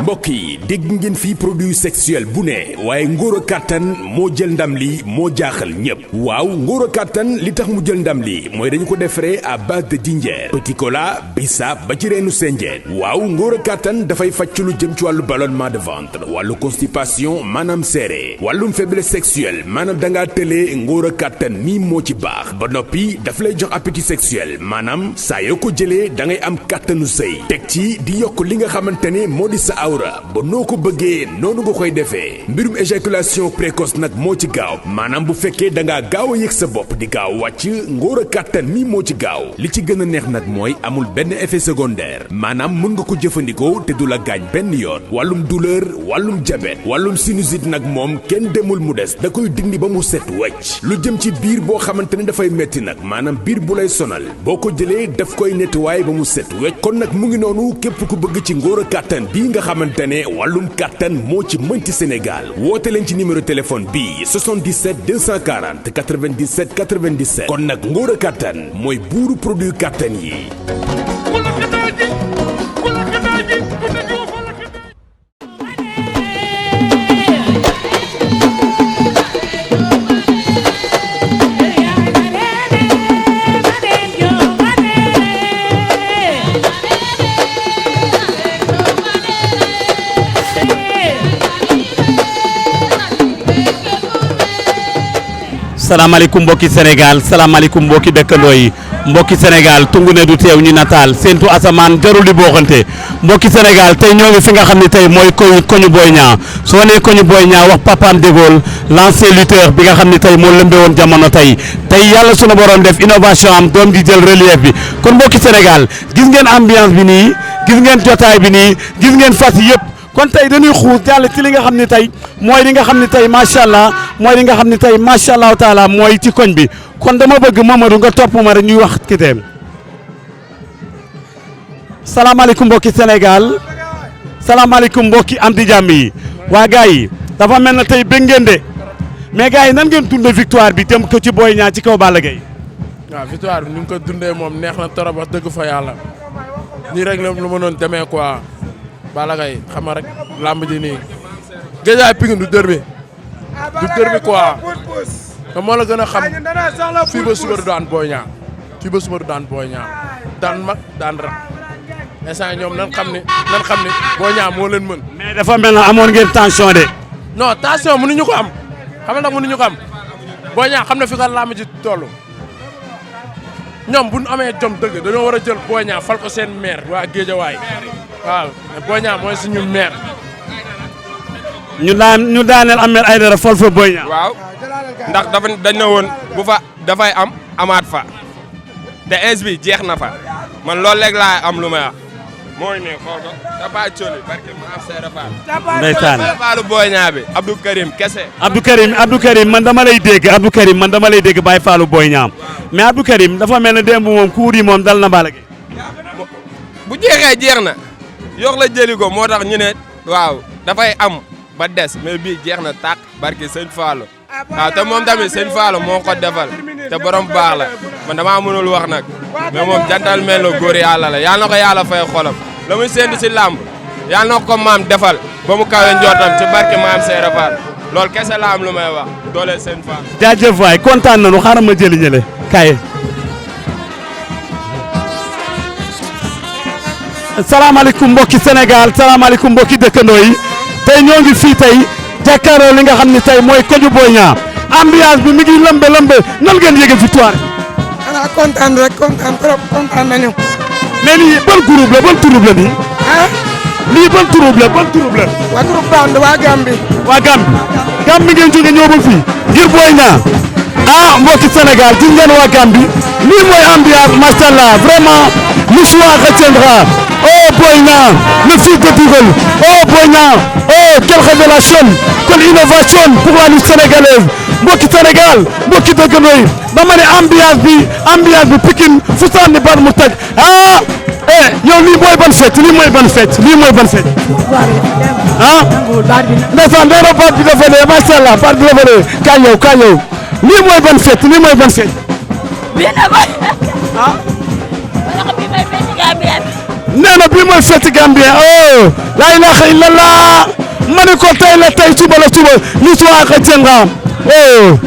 mbokk yi dégg ngeen fii produit sexuel bu ne waaye ngóor kàttan moo jël ndam li moo jaaxal ñépp waaw ngóor kàttan li tax mu jël ndam li mooy dañu ko defaree à base de dinjeer petit cola bisaab ba ci reenu senjeen waaw ngóor kàttan dafay faj ci lu jëm ci wàllu ballonnement de ventre wàllu constipation maanaam seere wàllum faiblesse sexuelle maanaam dangaa tëlee ngóor kàttan nii moo ci baax ba noppi daf lay jox appétit sexuel maanaam saa yoo ko jëlee da ngay am kàttanu sëy teg ci di yokk li nga xamante ne moo di sa awra ba noo ko bëggee noonu nga koy defee mbirum éjaculation précoce nag moo ci gaaw maanaam bu fekkee da ngaa gaaw a yëg sa bopp di gaaw wàcc ngóor kàttan mi moo ci gaaw li ci gën a neex nag mooy amul benn effet secondaire maanaam mën nga ko jëfandikoo te du la gaañ benn yoon wàllum douleur wàllum diabète wàllum sinusite nag moom kenn demul mu des da koy dindi ba mu set wecc lu jëm ci biir boo xamante ne dafay metti nag maanaam biir bu lay sonal boo ko jëlee daf koy nettoyer ba mu set wecc kon nag mu ngi noonu képp ku bëgg ci ngóor kàttan bii nga xamante ne wàllum kàttan moo ci mën ci Sénégal woote leen ci numéro téléphone bii 77 240 97 97 kon nag ngóor kàttan mooy buuru produit kàttan yi. salaamaaleykum mbokki Sénégal salaamaaleykum mbokki dëkkandoo yi mbokki Sénégal tungu ne du teew ñu nataal séentu asamaan jarul di booxante mbokki Sénégal tey ñoo ngi fi nga xam ne tey mooy koñu Boy Niang soo nee koñu Boy Niang wax Papaam de Gaulle l'ancien lutteur bi nga xam ne tey moo lëmbe woon jamono tey yàlla sunu borom def innovation am doom di jël relief bi kon mbokki Sénégal gis ngeen ambiance bi nii gis ngeen jotaay bi nii gis ngeen fas yëpp kon tey dañuy xuus jàll ci li nga xam ne tey mooy li nga xam ne tey macha allah mooy li nga xam ne tey macha allah taala mooy ci koñ bi kon dama bëgg Mamadou nga topp ma rek ñuy wax kiteem. salaamaaleykum mbokki Sénégal salaamaaleykum mbokki am di jàmm yi waa gars yi dafa mel na tey bëgg ngeen de mais gars yi nan ngeen dundee victoire bi dem ko ci Boy Niang ci kaw Balla Gaye. waaw victoire bi ni ñu ko dundee moom neex na trop wax dëgg fa yàlla nii rek la lu ma doon demee quoi. Balla Gaye xam nga rek lamb ji nii Guédiawaye Pikine du dër bi quoi te moo la gën a xam fii ba suba du daan Boy Niang fii ba suba du daan Boy Niang daan mag daan rak instant ñoom nan xam ni Boy Niang moo leen mën. mais dafa mel na amoon ngeen tension de. non tension mënuñu ko am xam nga ndax mënuñu ko am Boy Niang xam na fi ka lamb ji toll ñoom bu ñu amee jom dëgg dañoo war a jël Boy Niang fal ko seen maire waa Guédiawaye waaw Boy Niang mooy suñu maire. ñu daaneel am maire Aïdara fol fa Boy Niang. waaw ndax dañ na woon bu fa dafay am amaat fa te ins bi jeex na fa man loolu léegi laa am lu may wax mooy ne xool ko Tapa Thioli barke ma am Seydou Fall. ndeysaan Fallu Boy Niang bi Abdou Karim kese. Abdou Karim man dama lay dégg Baye Fallu Boy Niang mais Abdou Karim dafa mel ne démb moom kuur yi moom dal na Balla Gaye. bu jeexee jeex na yox la jëli ko moo tax ñu ne waaw dafay am ba des mais bii jeex na tàq barke sëñ Fallu waaw te moom tamit sëñ Fallu moo ko defal te borom baax la man damaa mënul wax nag mais moom jantal mel na góor yàlla la yàlla na ko yàlla fay xolam la muy séntu si làmb yàlla na ko maam defal ba mu kawe njootam ci barke maam Seydou Fall loolu kese la am lu may wax doole sëñ Fall. jaajëf waay kontaan nañu xaaral ma jëli ñële kaay. salaamaaleykum mbokki Sénégal salaamaaleykum mbokki dëkkandoo yi tey ñoo ngi fii tey jàkkaarloo li nga xam ne tey mooy koñu Boy Niang ambiance bi mi ngi lëmbe nan ngeen yëge victoire. xanaa kontaan rek kontaan trop kontaan nañu. mais lii ban groupe la ban troupe la nii. ah. lii ban troupe la ban troupe la. waa groupe band waa Gambi. waa Gambi ngeen jóge ñëw ba fii ngir Boy Niang ah mbokki Sénégal gis ngeen waa Gambi lii mooy ambiance macha allah vraiment l'histoire retiendra. Oh Boy Niang, le fils de Dougal. Oh Boy Niang, oh quelle révélation, quelle innovation pour la lutte sénégalaise. mbokki Sénégal mbokki dëkkandoo yi dama ne ambiance bi Pikine fu sànni bar mu toj ah yow lii mooy ban fête lii mooy ban fête ah ndeysaan nee na baat bi dafa dee macha allah baat bi dafa dee kaay yow lii mooy ban fête ah nee na bii mooy mooy fête Gambien oh la ilaha illallah ma ne ko tey la tey suba la suba l'histoire retiendra oh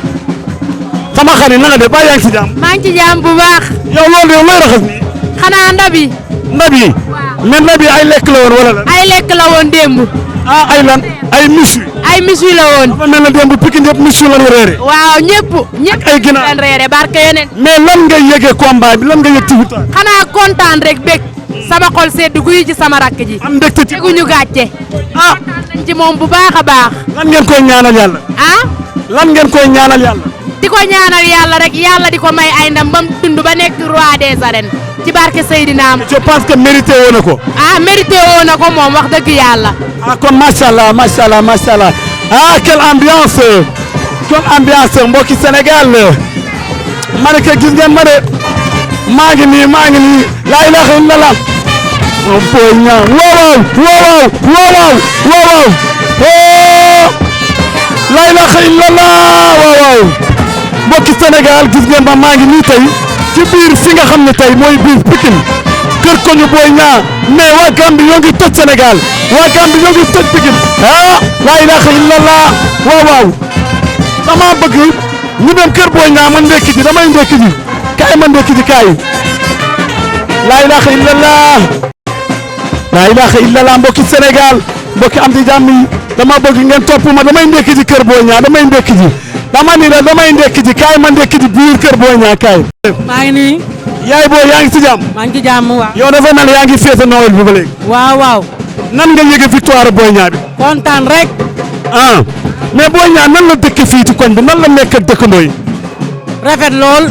sama xarit na nga def ba yaa ngi ci jàmm. maa ngi ci jàmm bu baax. yow loolu yow looy raxas nii. xanaa ndab yi. ndab yi. mais ndab yi ay lekk la woon wala lan. ay lekk la woon démb. ah ay lan ay miss wi. ay miss wi la woon. dafa mel ne démb Pikine yëpp miss wi la ñu reere. waaw ñëpp. ñëpp ay ginaar leen reere barke yeneen. mais lan ngay yëgee combat bi lan nga yëg ci victoire. xanaa kontaan rek bég. sama xol sedd guy ci sama rakk ji. am mbégte ci teguñu gàcce. ah kontaan nañ ci moom bu baax a baax. lan ngeen koy ñaanal yàlla. ah. lan ngeen koy ñaanal yàlla. di ko ñaanal yàlla rek yàlla di ko may ay ndam bam dund ba nekk roi des arènes ci barke Seydina. je pense que mérité woo na ko. ah mérité woo na ko moom wax dëgg yàlla. ah kon macha allah macha allah macha allah ah quelle ambiance mbokki Sénégal ma ne ko gis ngeen ma de maa ngi nii la ilaha illallah oh Boy Niang waaw la ilaha illallah waaw mbokki Sénégal gis ngeen ma maa ngi nii tey ci biir fi nga xam ne tey mooy biir Pikine kër ko ñu Boy Niang mais waa Gambie ñoo ngi toj Sénégal waa Gambie ñoo ngi toj Pikine ah la ilaha illallah waaw dama bëgg ñu dem kër Boy Niang ma ndekki ji damay ndekki ji kaay ma ndekki ji kaay la ilaha illallah mbokki Sénégal mbokki am di jàmm yi dama bëgg ngeen topp ma damay ndekki ji kër Boy Niang damay ndekki ji dama ni la damay ndekki ji kaay ma ndekki ji biir kër Boy Niang kaay. maa ngi nii. yaay booy yaa ngi ci jàmm. maa ngi ci jàmm waaw. yow dafa mel yaa ngi féete Noël bi ba léegi. waaw. nan nga yëge victoire Boy Niang bi. kontaan rek. ah mais Boy Niang nan la dëkk fii ci koñ bi nan la nekk ak dëkkandoo yi. rafet lool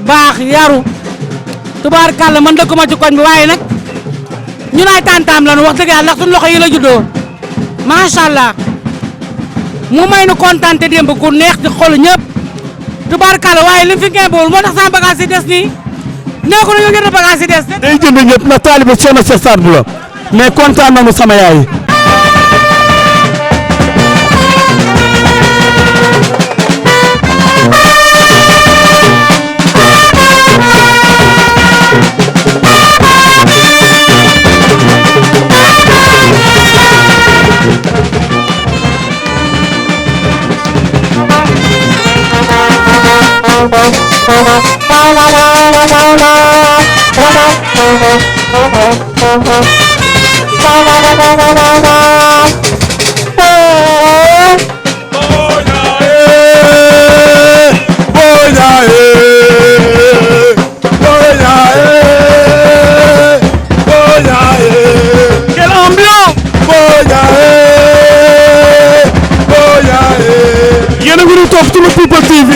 baax yaru tubaarkàlla man dëkkuma ci koñ bi waaye nag ñun ay tantaam lañu wax dëgg yàlla ndax suñu loxo yi la juddoo macha allah mu may nu kontaan te démb ku neex ci xolu ñëpp tubaarkàlla waaye li mu fi ngeen bool moo tax sama bagage yi des nii nee ko dañoo jënd bagage yi des. day jënd ñëpp na taalibe Cheikh Sarr bu la mais kontaan nañu sama yaay. Yéen a ngi toog ci lu People TV.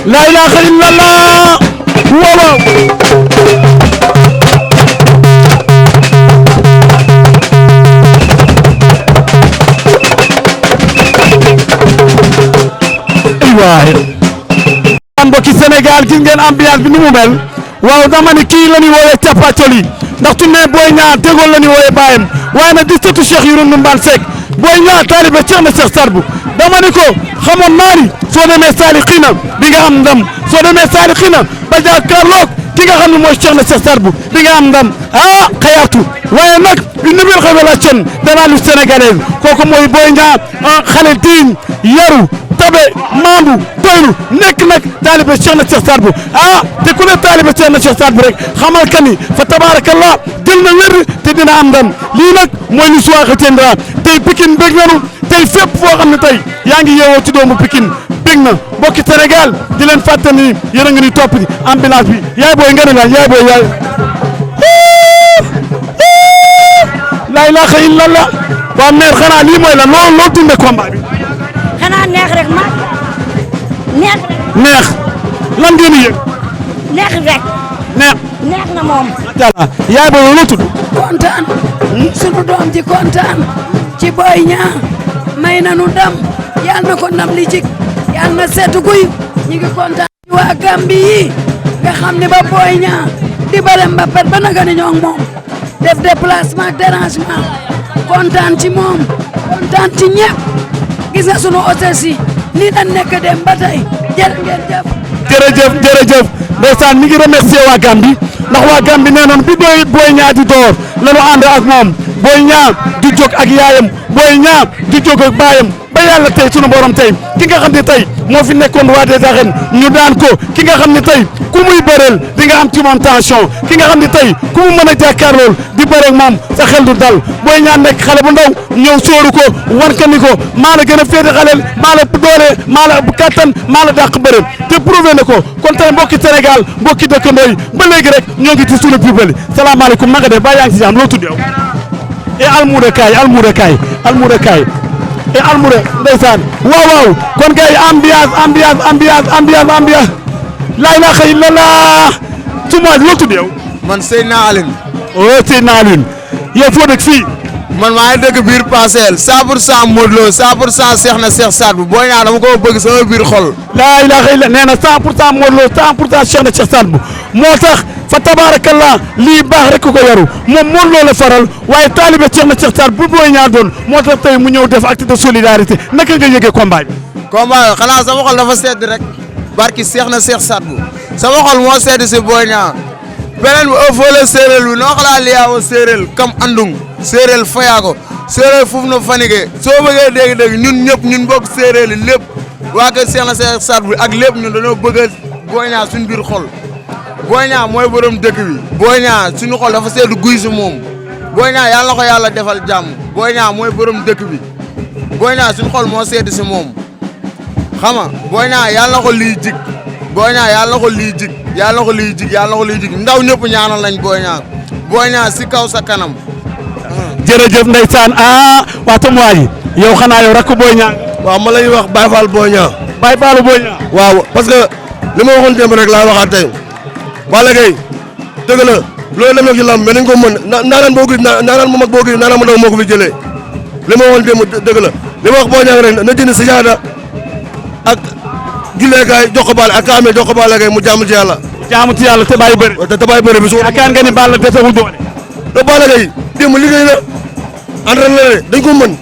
La ilaha illallah waaw mbokki Sénégal gis ngeen ambiance bi ni mu mel waaw dama ni kii la ñuy woowee capacoli ndax tu ne Boy Niang tegoon la ñuy woowee baayam waaye nag di sëtu Cheikh Yoroum Ndoumban Seck Boy Niang taalibe Cheikh na Cheikh Sarr bu dama ni ko xamoon naa ni soo demee Salihina di nga am ndam soo demee Salihina ba jàkkaarloog ki nga xam ne mooy Cheikh na Cheikh Sarr bu di nga am ndam ah xayaatu waaye nag une nouvelle révélation de la lutte sénégalaise kooku mooy Boy Niang xale digne yaru tabe maandu doylu nekk nag taalibe Cheikh na Cheikh Sarr bu ah te ku ne taalibe Cheikh na Cheikh Sarr bu rek xamal ka ni fa tabarakallah jël na wér te dina am ndam lii nag mooy lu suwaa xëtendra tey Pikine bég nanu tey fépp foo xam ne tey yaa ngi yeewoo ci doomu Pikine bég na mbokki Sénégal di leen fàttali ni yéen a ngi ni topp di ambulance bi yaay booy nga ne la yaay booy yaay la ilaha illallah waa mère xanaa lii mooy la loo dundee combat bi. xanaa neex rek ma neex. neex lan ngeen di yëg. neex rek. neex na moom. macha allah yaay booy lu tudd. kontaan sunu doom ji kontaan ci Boy Niang may na nu ndam yal na ko ndam li jik yal na seetu guy ñi ngi kontaan ci waa Gambi yi nga xam ne ba Boy Niang di bare mbapet ba naga ni ñoo ngi moom def déplacement dérangement kontaan ci moom kontaan ci ñëpp gis nga sunu hôtesse yi lii la nekk dem ba tey jërë ngeen jëf. jërëjëf ndeysaan mi ngi remercier waa Gambi ndax waa Gambi nee nañ bi Boy Niang di door lañu ànd ak moom Boy Niang di jóg ak yaayam Boy Niang di jóg ak baayam ba yàlla tey sunu borom tey ki nga xam ne tey moo fi nekkoon roi des arènes ñu daan ko ki nga xam ne tey ku muy bëreel di nga am ci moom tension ki nga xam ne tey ku mu mën a jàkkaarlool di bëreeg moom sa xel du dal Boy Niang nekk xale bu ndaw ñëw sóoru ko wan ka ni ko maa la gën a féete xaleel maa la doole maa la kattan maa la dàq bëre te prouvé na ko kon tey mbokki Sénégal mbokki dëkkandoo yi ba léegi rek ñoo ngi ci suñu people yi salaamaaleykum na nga def ba yaa ngi si jàmm loo tudd yow et almuuda kaay et almuuda ndeysaan waaw kon gars yi ambiance laa ilaaha illallah su ma loo tudd yow man Seydina Aline. Seydina Aline yow foo dëkk fii man maa ngi dëkk biir Parcelles 100% Modou Lo 100% Cheikh na Cheikh Saad bu Boy Niang dama ko bëgg sama biir xol. laa ilaaha illa nee na 100% Modou Lo 100% Cheikh na Cheikh Saad bu moo tax fa tabarakallah lii baax rek ko yaru moom Modou Lo la faral waaye taalibe Cheikh na Cheikh Saad bu Boy Niang doon moo tax tey mu ñëw def acte de solidarité naka nga yëgee combat bi. combat bi xanaa sama xol dafa sedd rek barki Cheikh na Cheikh Saad bu sama xol moo sedd si Boy Niang beneen bi fële séeréer bi noo xalaa liyaawo séeréer kam andung séeréer fayaako séeréer foofu na fanike soo bëggee dégg-dégg ñun ñëpp ñun bokk séeréer yi lépp waa kër Cheikh na Cheikh Saad bu ak lépp ñun dañoo bëgg a Boy Niang suñu biir xol Boy Niang mooy borom dëkk bi Boy Niang suñu xol dafa seetlu guy si moom Boy Niang yàlla na ko yàlla defal jàmm Boy Niang mooy borom dëkk bi Boy Niang suñu xol moo seetlu si moom xam nga Boy Niang yàlla na ko lii jig Boy Niang yàlla na ko lii jig yàlla na ko lii jig yàlla na ko lii jig ndaw ñëpp ñaanal nañ Boy Niang si kaw sa kanam. jërëjëf ndeysaan waa tam waa ji yow xanaa yow rakk Boy Niang. waaw ma la ñuy wax Baye Fall Boy Niang. Baye Fall Boy Niang. waaw parce que li ma waxoon démb rek laa waxaat tey Balla Gaye dëgg la loolu dem na ci lamb mais nañ ko mën naanaan boo gis naanaan mu mag boo gis naanaan mu ndaw moo ko fi jëlee li ma waxoon démb dëgg la li ma wax Boy Niang rek na jënd sijaada ak julleekaay jox ko Balla ak kaamee jox ko Balla Gaye mu jaamu ci yàlla. jaamu ci yàlla te bàyyi bëri. te bàyyi bëri bi su. yaakaar nga ni Balla desewul doole. te Balla Gaye démb liggéey na entraîné na dañ ko mën.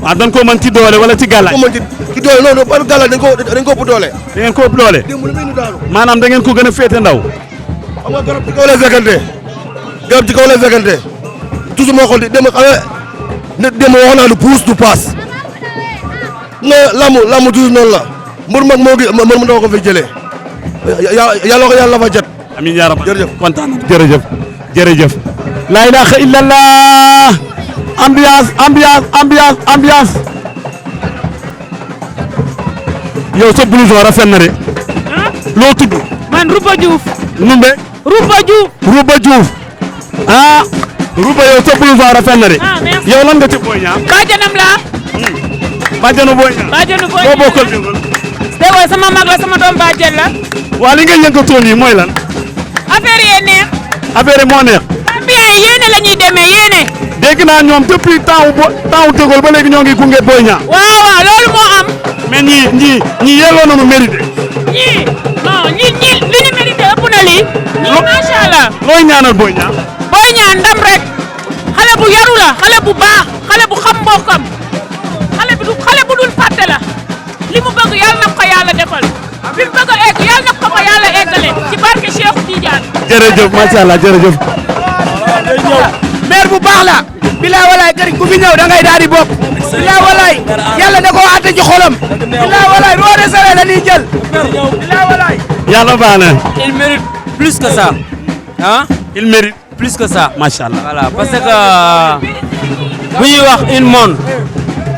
waaw dañ ko mën ci doole wala ci gàllaaj. dañ ko mën ci doole non non par gàllaaj dañ ko ëpp doole. da ngeen ko ëpp doole. démb li muy ñu daanu. maanaam da ngeen ko gën a féete ndaw. xam nga garab ci kaw lay fekkante garab ci kaw lay fekkante toujours moo xool di dem xale ne dem wax naa lu puus du paas nga lamu toujours noonu la mbër mag moo gi mbër mu ndaw ko fi jëlee yàlla ko yàlla fa jot. amiin yaa rabbi jërëjëf kontaan na jërëjëf. laa ilaaha illallah ambiance yow sa blouson rafet na de. loo tudd. man Rouba Diouf. numbe. Rouba Diouf. Rouba yow sa blouson rafet na de. merci yow lan nga ci Boy Niang. bàjjanam laa. bàjjanu Boy Niang. bàjjanu Boy Niang boo bokkal jëngal. déggoo sama mag la sama doom bàjjen la. waa li nga yëngatoon nii mooy lan. affaire yee neex. affaire yi moo neex. Gambien yi yéene la ñuy demee yéene. dégg naa ñoom depuis temps Dégol ba léegi ñoo ngi gunge Boy Niang. waaw loolu moo am. mais ñii yelloo nañu mérité. ñii li ñu mérité ëpp na lii. ñii macha allah. looy ñaanal Boy Niang. Boy Niang ndam rek. xale bu yaru la xale bu baax xale bu xam mbokkam xale bu dul fàtte la li mu bëgg yàlla na ko yàlla defal fi mu bëgg a egg yàlla na ko yàlla eggale ci barke Cheikh Tidiane. jërëjëf macha allah jërëjëf. maire bu baax la. bilaa walaay kër ku fi ñëw da ngay daal di bokk. bilaa walaay yàlla da koo àtte ci xolam. bilaa walaay roi des arènes la ñuy jël. bilaa walaay. yàlla baax na. il mérite plus que ça. ah. il mérite plus que ça. macha allah. voilà parce que bu ñuy wax une monde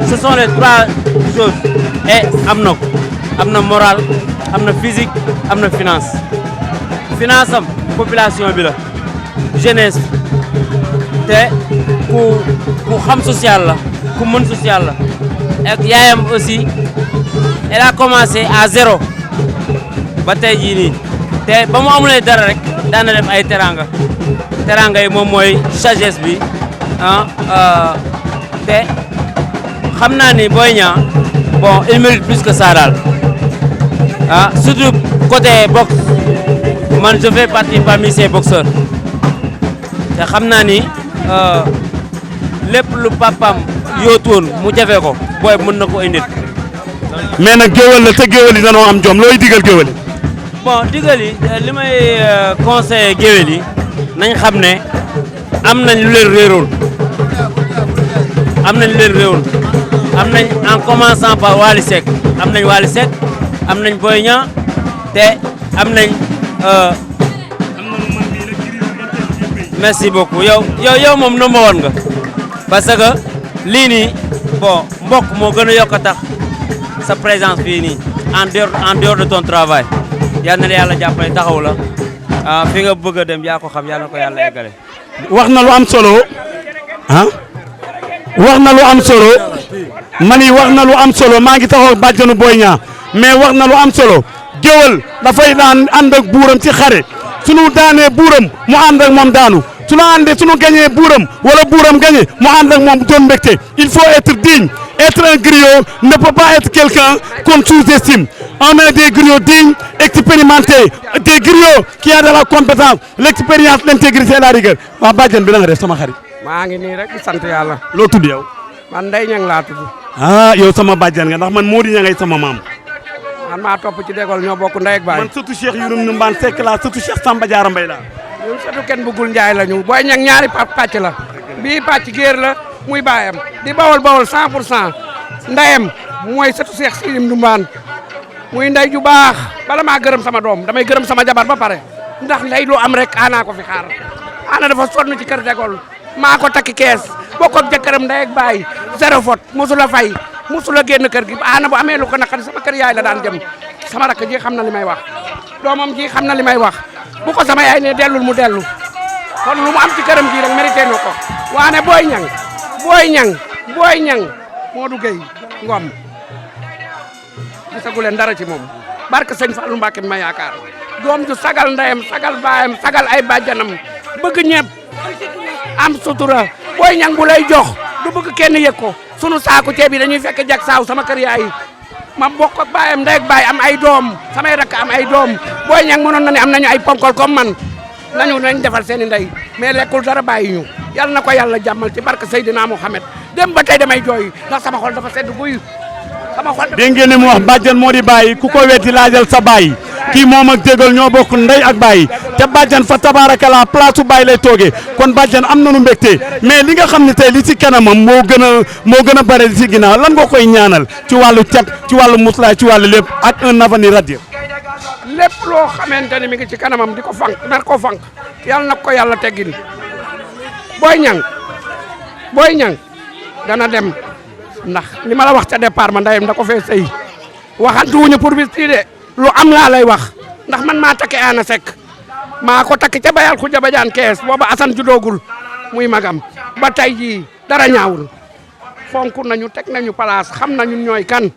ce sont les trois choses et am na ko am na moral am na physique am na finance am population bi la jeunesse te ku xam social la ku mën social la ak yaayam aussi elle a commencé à zéro ba tey jii nii te ba mu amulee dara rek daan na def ay teranga teranga yi moom mooy sagesse bi te xam naa ni Boy Niang bon il mérite plus que ça daal surtout côté boxe man je fais partie parmi ces boxeurs te xam naa ni lépp lu papam yóotuwoon mu jafe ko booy mën na ko indil. mais nag géwél la te géwél yi danoo am jom looy digal géwél yi. bon digal yi li may conseillé géwél yi nañ xam ne am nañ lu leen réeroon am nañ en commençant par Wally Seck am nañ Wally Seck am nañ Boy Niang te am nañ merci beaucoup yow moom number one nga parce que lii nii bon mbokk moo gën a yokk a tax sa présence fii nii en dehors de ton travail yal na la yàlla jàppale taxaw la fi nga bëgg a dem yaa ko xam yal na ko yàlla eggale. wax na lu am solo wax na lu am solo mani wax na lu am solo maa ngi taxaw bàjjanu Boy Niang mais wax na lu am solo géwël dafay daan ànd ak buuram ci xare sunu daanee buuram mu ànd ak moom daanu sunu àndee sunu gañee buuram wala buuram gañee mu ànd ak moom doon mbégte il faut être digne être un griot ne peut pas être quelqu'un qu'on sous-estime on est des griots dignes expérimentés des griots qui a de la compétence l'expérience l'intégrité et la rigueur waa bàjjan bi la nga def sama xarit. maa ngi nii rek di sant yàlla. loo tudd yow. man Ndeye Niang laa tudd. yow sama bàjjan nga ndax man Mody Niang ngay sama maam. man maa topp ci déggoo ñoo bokk ndey ak baay. man surtout Cheikh Youroum Ndoumban Seck laa surtout Cheikh Samba Diarra Mbaye laa. ñun surtout kenn bëggul Njaay la ñu Boy Niang ñaari pàcc la bii pàcc géer la muy baayam di bawol 100% ndeyam mooy surtout Cheikh Youroum Ndoumban muy ndey ju baax bala maa gërëm sama doom damay gërëm sama jabar ba pare ndax ndey lu am rek ana ko fi xaar ana dafa sonn ci kër déggoo maa ko takki kees bokk ak jëkkëram ndey ak baay zéro faute mosula fay mosula génn kër gi ana bu amee lu ko naqari sama kër yaay la daan jëm sama rakk ji xam na li may wax doomam ji xam na li may wax bu ko sama yaay ne dellul mu dellu kon lu mu am ci këram gi rek mérité na ko waane Boy Niang Modou Gueye Ngom gisagu leen dara ci moom barke sëñ Fallou Mbacke mi ma yaakaar doom ju sagal ndeyam sagal baayam sagal ay bàjjanam bëgg ñëpp am sutura Boy Niang bu lay jox du bëgg kenn yëg ko sunu saaku ceeb yi dañuy fekk jag saaw sama kër yaay ma bokk ak baayam ndey ak baay am ay doom samay rakk am ay doom Boy Niang mënoon na ne am nañu ay ponkol comme man nañ defal seen i ndey mais lekkul dara bàyyi ñu yal na ko yàlla jàmmal ci barke Seydina Mohamed dem ba tey damay jooy ndax sama xol dafa sedd guy sama xol. dégg ngeen ni mu wax bàjjan moo di bàyyi ku ko weeti laajal sa bàyyi kii moom ak jégal ñoo bokk ndey ak bàyyi te bàjjan fa tabaarakala place su bàyyi lay toogee kon bàjjan am nañu mbégte mais li nga xam ne tey li ci kanamam moo gën a bare li ci ginnaaw lan nga koy ñaanal ci wàllu cat ci wàllu muslaay ci wàllu lépp ak un avenir radieux. lépp loo xamante ni mi ngi ci kanamam di ko fank nar ko fank yàlla na ko yàlla teggin Boy Niang dana dem ndax li ma la wax ca départ ma ndeyam da ko fee sëy waxantuwuñu pour bis de lu am laa lay wax ndax man maa takki Ana Seck maa ko takki ca bayal ku jabajaan kees booba Assane judoogul muy magam ba tey jii dara ñaawul fonk nañu teg nañu place xam nañu ñooy kan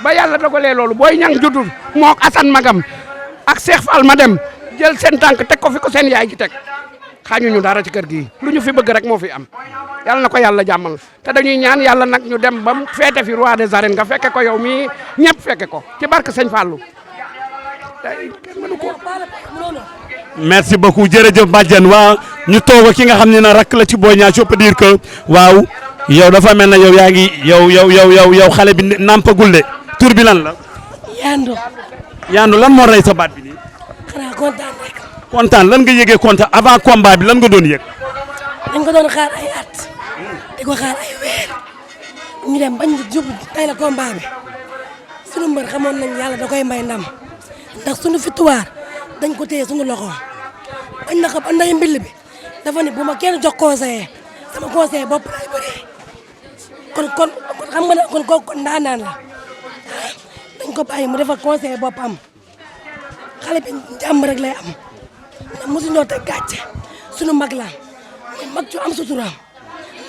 ba yàlla dogalee loolu Boy Niang juddul moo Assane magam ak Cheikh Fall ma dem jël seen tànk teg ko fi ko seen yaay ji teg xañuñu dara ci kër gi lu ñu fi bëgg rek moo fi am yàlla na ko yàlla jàmmal te dañuy ñaan yàlla nag ñu dem ba mu feete fi roi des arènes nga fekke ko yow mii ñëpp fekke ko ci barke Sëñ Fallou tey kenn mënu ko. merci beaucoup jërëjëf bàjjan waa ñu toog ki nga xam ne na rakk la ci Boy Niang je peux dire que waaw yow dafa mel na yow yaa ngi yow xale bi nampagul de tur bi lan la. Yando lan moo rey sa baat bi nii. xanaa kontaan rek. kontaan lan nga yëgee kontaan avant combat bi lan nga doon yëg. dañ ko doon xaar ay at di ko xaar ay weer ñu dem bañ jub tey la combat bi sunu mbër xamoon nañ yàlla da koy may ndam ndax sunu victoire dañ ko téye sunu loxo bañ na ko ba nday mbill bi dafa ne bu ma kenn jox conseiller sama conseiller bopp laay bëree kon xam nga ne kon kooku ndaanaan la dañ ko bàyyi mu defal conseiller boppam xale bi jàmm rek lay am ndax mosu ñoo teg gàcce sunu mag la mag ju am suturaam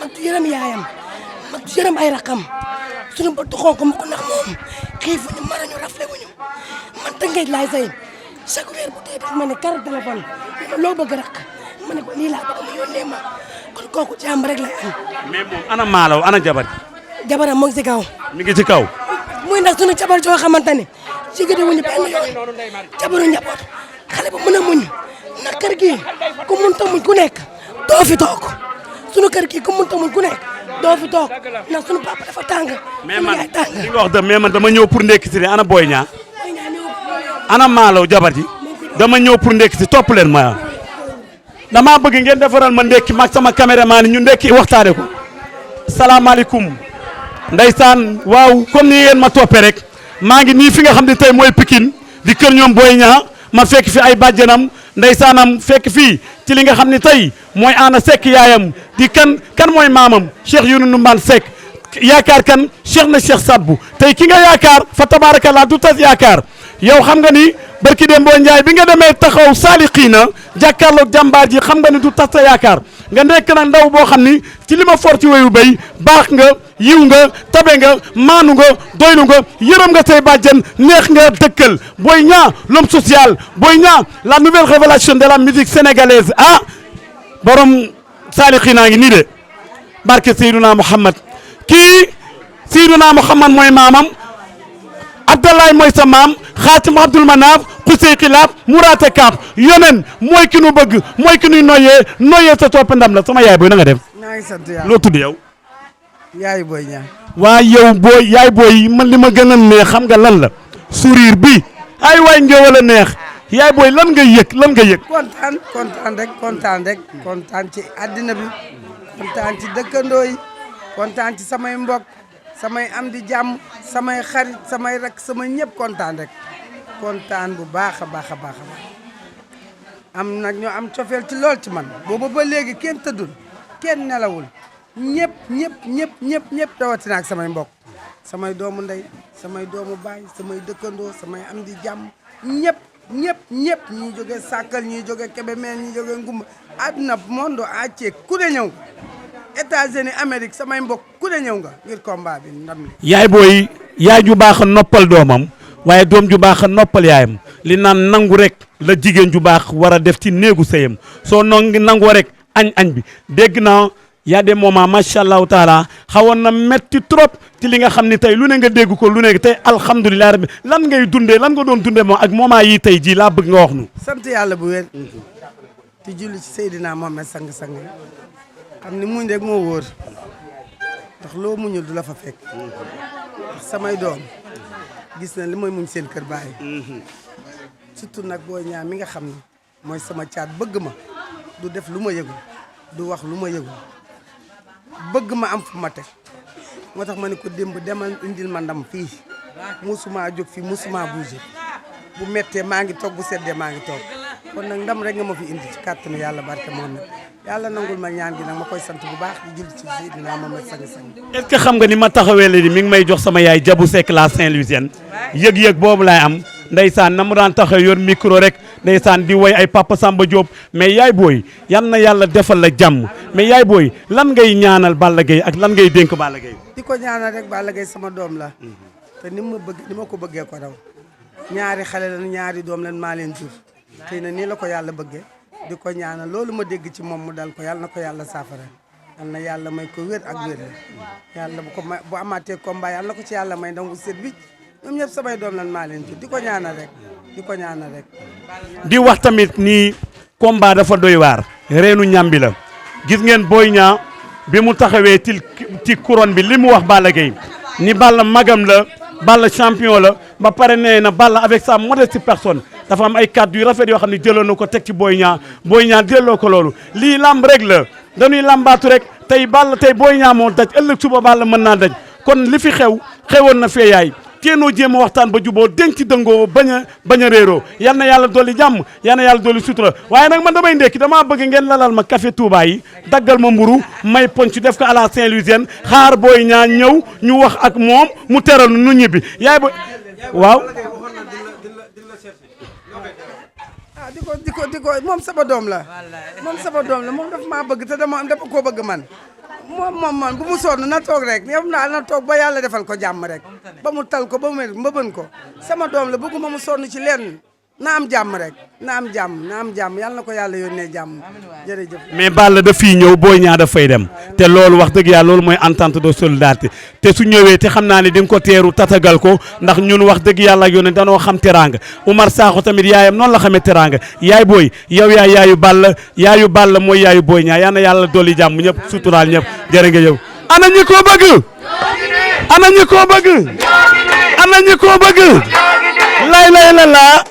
mag ju yërëm yaayam mag ju yërëm ay rakam sunu bët xonk mu ko ndax moom xiifuñu marañu rafle wuñu man Tëngéej laay say chaque weer bu dee daf ma ne carte téléphone loo bëgg rek ma ne ko lii laa bëgg mu yónnee ma kon kooku jàmm rek lay am. mais moom ana maalaw ana jabar. jabaram mu ngi ci kaw. mi ngi ci kaw. muy ndax sunu jabar joo xamante ne jigéen wuñu benn yoon jabaru njaboot xale bu mën a muñ na kër gi ku mënta muñ ku nekk doo fi toog sunu kër gi ku mënta muñ ku nekk doo fi toog ndax sunu papa dafa tàng. mais man li nga wax mais man dama ñëw pour ndekki si ana Boy Niang ana maalaw jabar ji dama ñëw pour ndekki si topp leen ma dama bëgg ngeen defaral ma ndekki mag sama caméraman ñu ndekki waxtaane ko. salaamaaleykum ndeysaan waaw comme ni ngeen ma toppee rek maa ngi nii fi nga xam ne tey mooy Pikine di kër ñoom Boy Niang ma fekk fi ay bàjjanam ndeysaanam fekk fii ci li nga xam ne tey mooy Ana Seck yaayam di kan mooy maamam Cheikh Younu Ndumbaan Seck yaakaar kan Cheikh na Cheikh Sadbu tey ki nga yaakaar fa tabarakallah du tas yaakaar yow xam nga ni barki Dembo Ndiaye bi nga demee taxaw saalixiina jàkkaarloog jàmbaar ji xam nga ni du tas sa yaakaar nga nekk nag ndaw boo xam ni ci li ma for ci wéyu béy baax nga yiw nga tabe nga maanu nga doylu nga yërëm nga say bàjjen neex nga dëkkal Boy Niang l'homme social Boy Niang la nouvelle révélation de la musique sénégalaise ah borom saalixiina ngi nii de barke Seydouna Mouhamad kii Seydouna Mouhamad mooy maamam Abdallah mooy sa maam Xaatim Abdul Manaaf Xusey Xilaab Muraate Kaab yonen mooy ki nu bëgg mooy ki nuy noyyee sa topp ndam la sama yaay booy na nga def. maa ngi sant yàlla loo tudd yow. yaay Boy Niang. waa yow booy yaay booy man li ma gën a neex xam nga lan la. sourire bi ay waay ngéwal a neex yaay booy lan nga yëg lan nga yëg. kontaan rek kontaan ci àddina bi kontaan ci dëkkandoo yi kontaan ci samay mbokk samay am di jàmm samay xarit samay rak sama ñëpp kontaan rek kontaan bu baax a baax a baax am nag ñoo am cofeel ci lool ci man booba ba léegi kenn tëddul kenn nelawul ñëpp rawatina ak samay mbokk samay doomu ndey samay doomu baay samay dëkkandoo samay am di jàmm ñëpp ñi jóge Sàkkal ñi jóge Kébémer ñi jóge Ngumba àdduna monde entier ku ne ñëw États-Unis Amérique samay mbokk ku ne ñëw nga ngir combat bi ndam li yaay booy yaay ju baax a noppal doomam waaye doom ju baax a noppal yaayam li naan nangu rek la jigéen ju baax war a def ci néegu sëyam soo nangoo rek añ bi dégg naa y a des moments macha allahu taala xawoon na metti trop ci li nga xam ni tey lu ne nga dégg ko lu ne tey alhamdulilah rabbi lan ngay dundee lan nga doon dundee moom ak moment yi tey jii laa bëgg nga wax nu sant yàlla bu wér ti julli ci Seydina Mohamed sang-sang xam ni muñ rek moo wóor ndax loo muñul du la fa fekk ndax samay doom gis na li mooy muñ seen kër baay surtout nag Boy Niang mi nga xam ne mooy sama caat bëgg ma du def lu ma yëgul du wax lu ma yëgul bëgg ma am fu ma teg moo tax ma ne ko démb demal indil ma ndam fii musuma jóg fii musuma bouger bu méttee maa ngi toog bu seddee maa ngi toog kon nag ndam rek nga ma fi indi ci kàttanu yàlla barke Mohamed yàlla nangul ma ñaan gi nag ma koy sant bu baax di julli ci Seydina Mohamed sang-sang. est-ce que xam nga ni ma taxawee léegi mi ngi may jox sama yaay Jabu Seck la Saint-Louisienne yëg-yëg boobu laay am ndeysaan na mu daan taxaw yor micro rek ndeysaan di woy ay Papa Samba Diop mais yaay booy yan na yàlla defal la jàmm mais yaay booy lan ngay ñaanal Balla Gaye ak lan ngay dénk Balla Gaye. di ko ñaanal rek Balla Gaye sama doom la te ni ma ko bëggee ko raw ñaari xale la ñaari doom lan maa leen jur tey na nii la ko yàlla bëggee di ko ñaanal loolu ma dégg ci moom mu dal ko yàlla na ko yàlla saafara yal na yàlla may ko wér ak wér la yàlla bu amaatee combat yàlla na ko ci yàlla may ndam bu set bi ñoom ñëpp samay doom lan maa leen jur di ko ñaanal rek di wax tamit ni combat dafa doy waar reenu ñambi la gis ngeen Boy Niang bi mu taxawee ci couronne bi li mu wax Balla Gaye ni Balla magam la Balla champion la ba pare nee na Balla avec sa modeste personne dafa am ay kàddu yu rafet yoo xam ne jëloon na ko teg ci Boy Niang delloo ko loolu lii lamb rek la dañuy lambaatu rek tey Balla tey Boy Niang moo daj ëllëg suba Balla mën naa daj kon li fi xewoon na fee yaay teenoo jéem a waxtaan ba juboo denc dëngoo bañ a réeroo yal na yàlla dolli jàmm yal na yàlla dolli sutura waaye nag man damay ndekki damaa bëgg ngeen lalal ma café Touba yi daggal ma mburu may ponc def ko à la Saint-Louisienne xaar Boy Niang ñëw ñu wax ak moom mu teral nu ñibbi yaay ba waaw di ko moom sama doom la moom dafa maa bëgg te dama koo bëgg man moom bu mu sonn na toog rek yow daal na toog ba yàlla defal ko jàmm rek ba mu tal ko ba mu mbëbën ko sama doom la bëgguma mu sonn ci lenn na am jàmm rek na am jàmm yàlla na ko yàlla yónnee jàmm jërëjëf. mais Balla daf fii ñëw Boy Niang daf fay dem te loolu wax dëgg yàlla loolu mooy entente de solidarité te su ñëwee te xam naa ne di nga ko teeru tatagal ko ndax ñun wax dëgg yàlla ak yónnee danoo xam teraanga Umar Sakho tamit yaayam noonu la xamee teraanga yaay booy yow yaay yaayu Balla mooy yaayu Boy Niang yal na yàlla dolli jàmm ñëpp suturaal ñëpp jërë nga yow. ana ñi ko bëgg lay la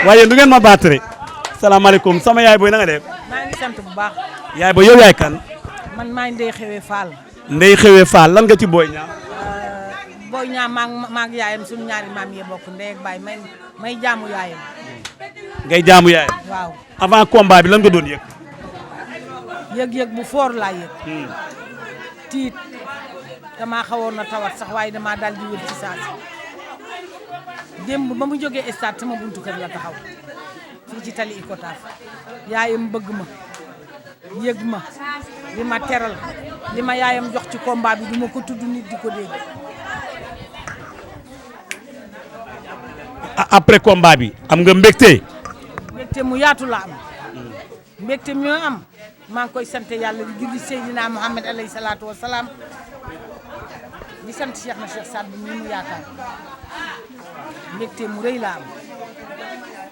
waaye du ngeen ma battre salaamaaleykum sama yaay booy na nga def. maa ngi sant bu baax. yaay booy yow yaay kan. man maa ngi Ndeye Xewe Fall. Ndeye Xewe Fall lan nga ci Boy Niang. Boy Niang maa ngi yaayam suñu ñaari maam yi bokk ndey ak baay may jaamu yaayam. ngay jaamu yaayam. waaw avant combat bi lan nga doon yëg. yëg-yëg bu fort laa yëg. tiit damaa xawoon na tawat sax waaye damaa daal di wér ci saa si. démb ba mu jógee stade sama buntu kër la taxaw fii ci tali Icotaf yaayam bëgg ma yëg ma li ma teral li ma yaayam jox ci combat bi du ma ko tudd nit di ko dégg. après combat bi am nga mbégte. mbégte mu yaatu la am mbégte mi am maa ngi koy sant yàlla di julli Seydina Muhammad alayhi salaatu wa salaam di sant Cheikh na Cheikh Saad bu mu yaakaar. mbégte mu rëy laa am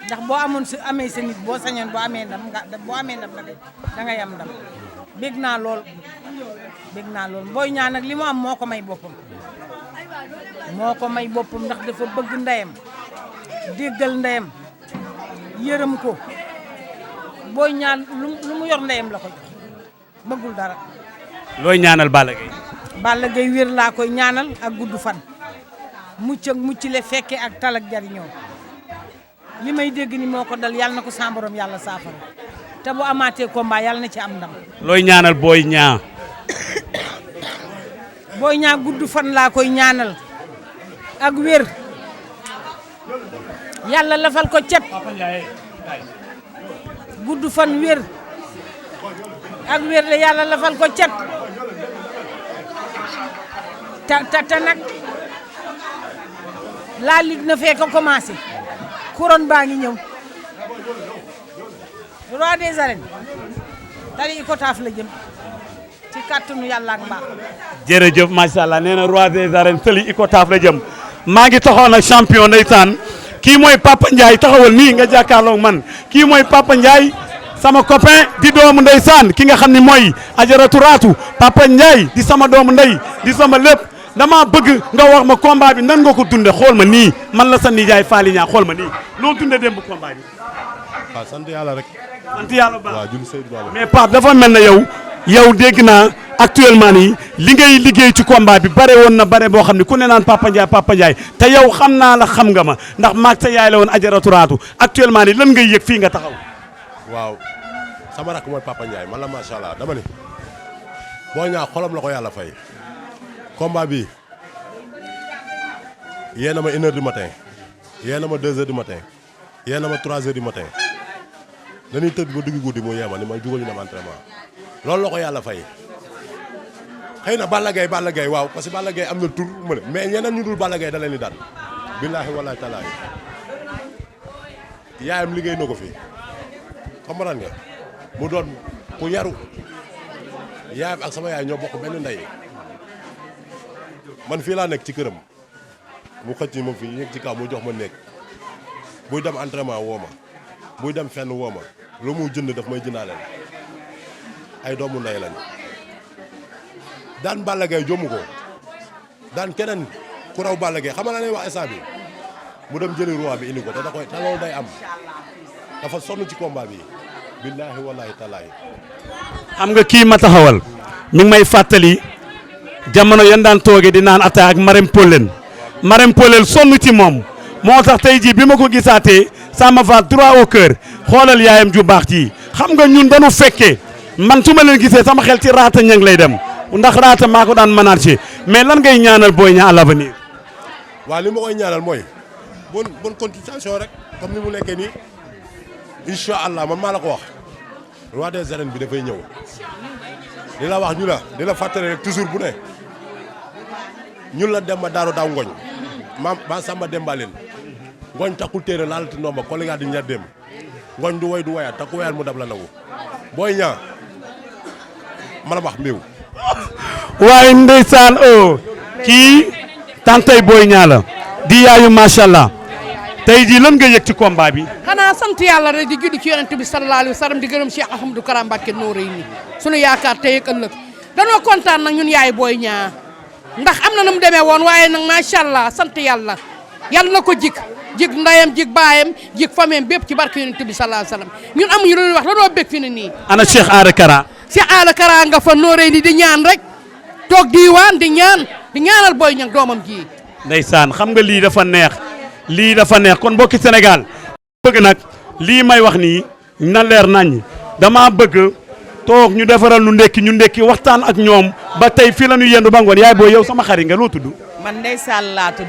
ndax boo amoon sa amee sa nit boo sañoon boo amee ndam da ngay am ndam bég naa lool Boy Niang nag li mu am moo ko may boppam ndax dafa bëgg ndeyam déggal ndeyam yërëm ko Boy Niang lu mu yor ndeyam la ko jox bëggul dara. looy ñaanal Balla Gaye. Balla Gaye wér laa koy ñaanal ak gudd fan. mucc le fekke ak tal ak jariñoo li may dégg ni moo ko dal yàlla na ko sa borom yàlla saafara te bu amaatee combat yàlla na ci am ndam. looy ñaanal Boy Niang. Boy Niang gudd fan laa koy ñaanal ak wér yàlla lafal ko cet gudd fan wér ak wér la yàlla lafal ko cet ta nag. la ligue na fee ko commencé couronne baa ngi ñëw roi des arènes tali Icotaf la jëm ci kàttanu yàlla ak mbaax. jërëjëf macha allah nee na roi des arènes tali Icotaf la jëm maa ngi taxawoon ak champion ndeysaan kii mooy Papa Ndiaye taxawal nii nga jàkkaarloog man kii mooy Papa Ndiaye sama copain di doomu ndeysaan ki nga xam ne mooy Ajaratu Raatu Papa Ndiaye di sama doomu ndey di sama lépp. dama bëgg nga wax ma combat bi nan nga ko dunde xool ma nii man la sa nijaay Faly Niang xool ma nii loo dunde démb combat bi. waaw sant yàlla rek. sant yàlla baax waaw jul Seydou Baba. mais Pape dafa mel na yow dégg naa actuellement nii li ngay liggéey ci combat bi bare woon na bare boo xam ne ku ne naan Papa Ndiaye te yow xam naa la xam nga ma ndax maag sa yaay la woon Ajaratu Raatu actuellement nii lan ngay yëg fii nga taxaw. waaw sama rakk mooy Papa Ndiaye man la macha allah dama ni Boy Niang xolam la ko yàlla fay. combat bi yee na ma 1h du matin yee na ma 2h du matin yee na ma 3h du matin dañuy tëdd ba dugg guddi mu yeema ni ma jugal ñu dem entraînement loolu la ko yàlla fay xëy na Balla Gaye waaw parce que Balla Gaye am na tur mais ñeneen ñu dul Balla Gaye da leen di daan billaahi wallaahi taalaa yaayam liggéey na ko fi comprendre nga mu doon ku yaru yaayam ak sama yaay ñoo bokk benn ndey man fii laa nekk ci këram mu xëcc ma fii yéeg ci kaw mu jox ma nekk buy dem entraînement woo ma buy dem fenn woo ma lu mu jënd daf may jëndaaleel ay doomu ndey lañ daan Balla Gaye jommu ko daan keneen ku raw Balla Gaye xam nga la lay wax instant bi mu dem jëli roi bi indi ko te da koy te loolu day am dafa sonn ci combat bi billaahi wallaahi taalaahi. xam nga kii ma taxawal mi ngi may fàttali jamono yan daan tooge di naan attaque ak Marème Pollen sonn ci moom moo tax tey jii bi ma ko gisaatee ça me va droit au cœur xoolal yaayam ju baax ji xam nga ñun dañu fekkee man su ma leen gisee sama xel ci raata ñang lay dem ndax raata maa ko daan manager mais lan ngay ñaanal Boy Niang à l'avenir. waaw li ma koy ñaanal mooy bonne continuation rek comme ni mu nekkee nii incha allah man maa la ko wax roi des arènes bi dafay ñëw di la wax di la fàttali rek toujours bu ne ñun la dem ba Daaru Daaw Ngoñ ma Samba Demba leen ngoñ takkul téere laalati ndomba ko li nga di ñaddem ngoñ du way du wayaat takku wayaat mu dab la nangu Boy Niang mala wax mbiw waaye ndeysaan kii tantay Boy Niang la di yaayu macha allah tey jii lan nga yëg ci combat bi. xanaa sant yàlla rek di julli ci yonent bi sallallahu alayhi wa sallam di gërëm Cheikh Ahmadou Kara Mbacké Noreyni sunu yaakaar tey ak ëllëg danoo kontaan nag ñun yaay Boy Niang ndax am na nu mu demee woon waaye nag macha allah sant yàlla yàlla na ko jik ndayam jik baayam jik fameem bépp ci barke yonent bi sallallahu alayhi wa sallam ñun amuñu lu ñuy wax danoo bég fi ne nii. ana Cheikh Aada Kara. Cheikh Aada Kara nga fa Noreyni di ñaan rek toog diiwaan di ñaanal Boy Niang doomam ji. ndeysaan xam nga lii dafa neex. lii dafa neex kon mbokki Sénégal bëgg nag lii may wax nii na leer nañ dama bëgg toog ñu defaral ñu ndekki waxtaan ak ñoom ba tey fii la ñu yendu ba ngoon yaay booy yow sama xarit nga loo tudd. man Ndeye Sall laa tudd.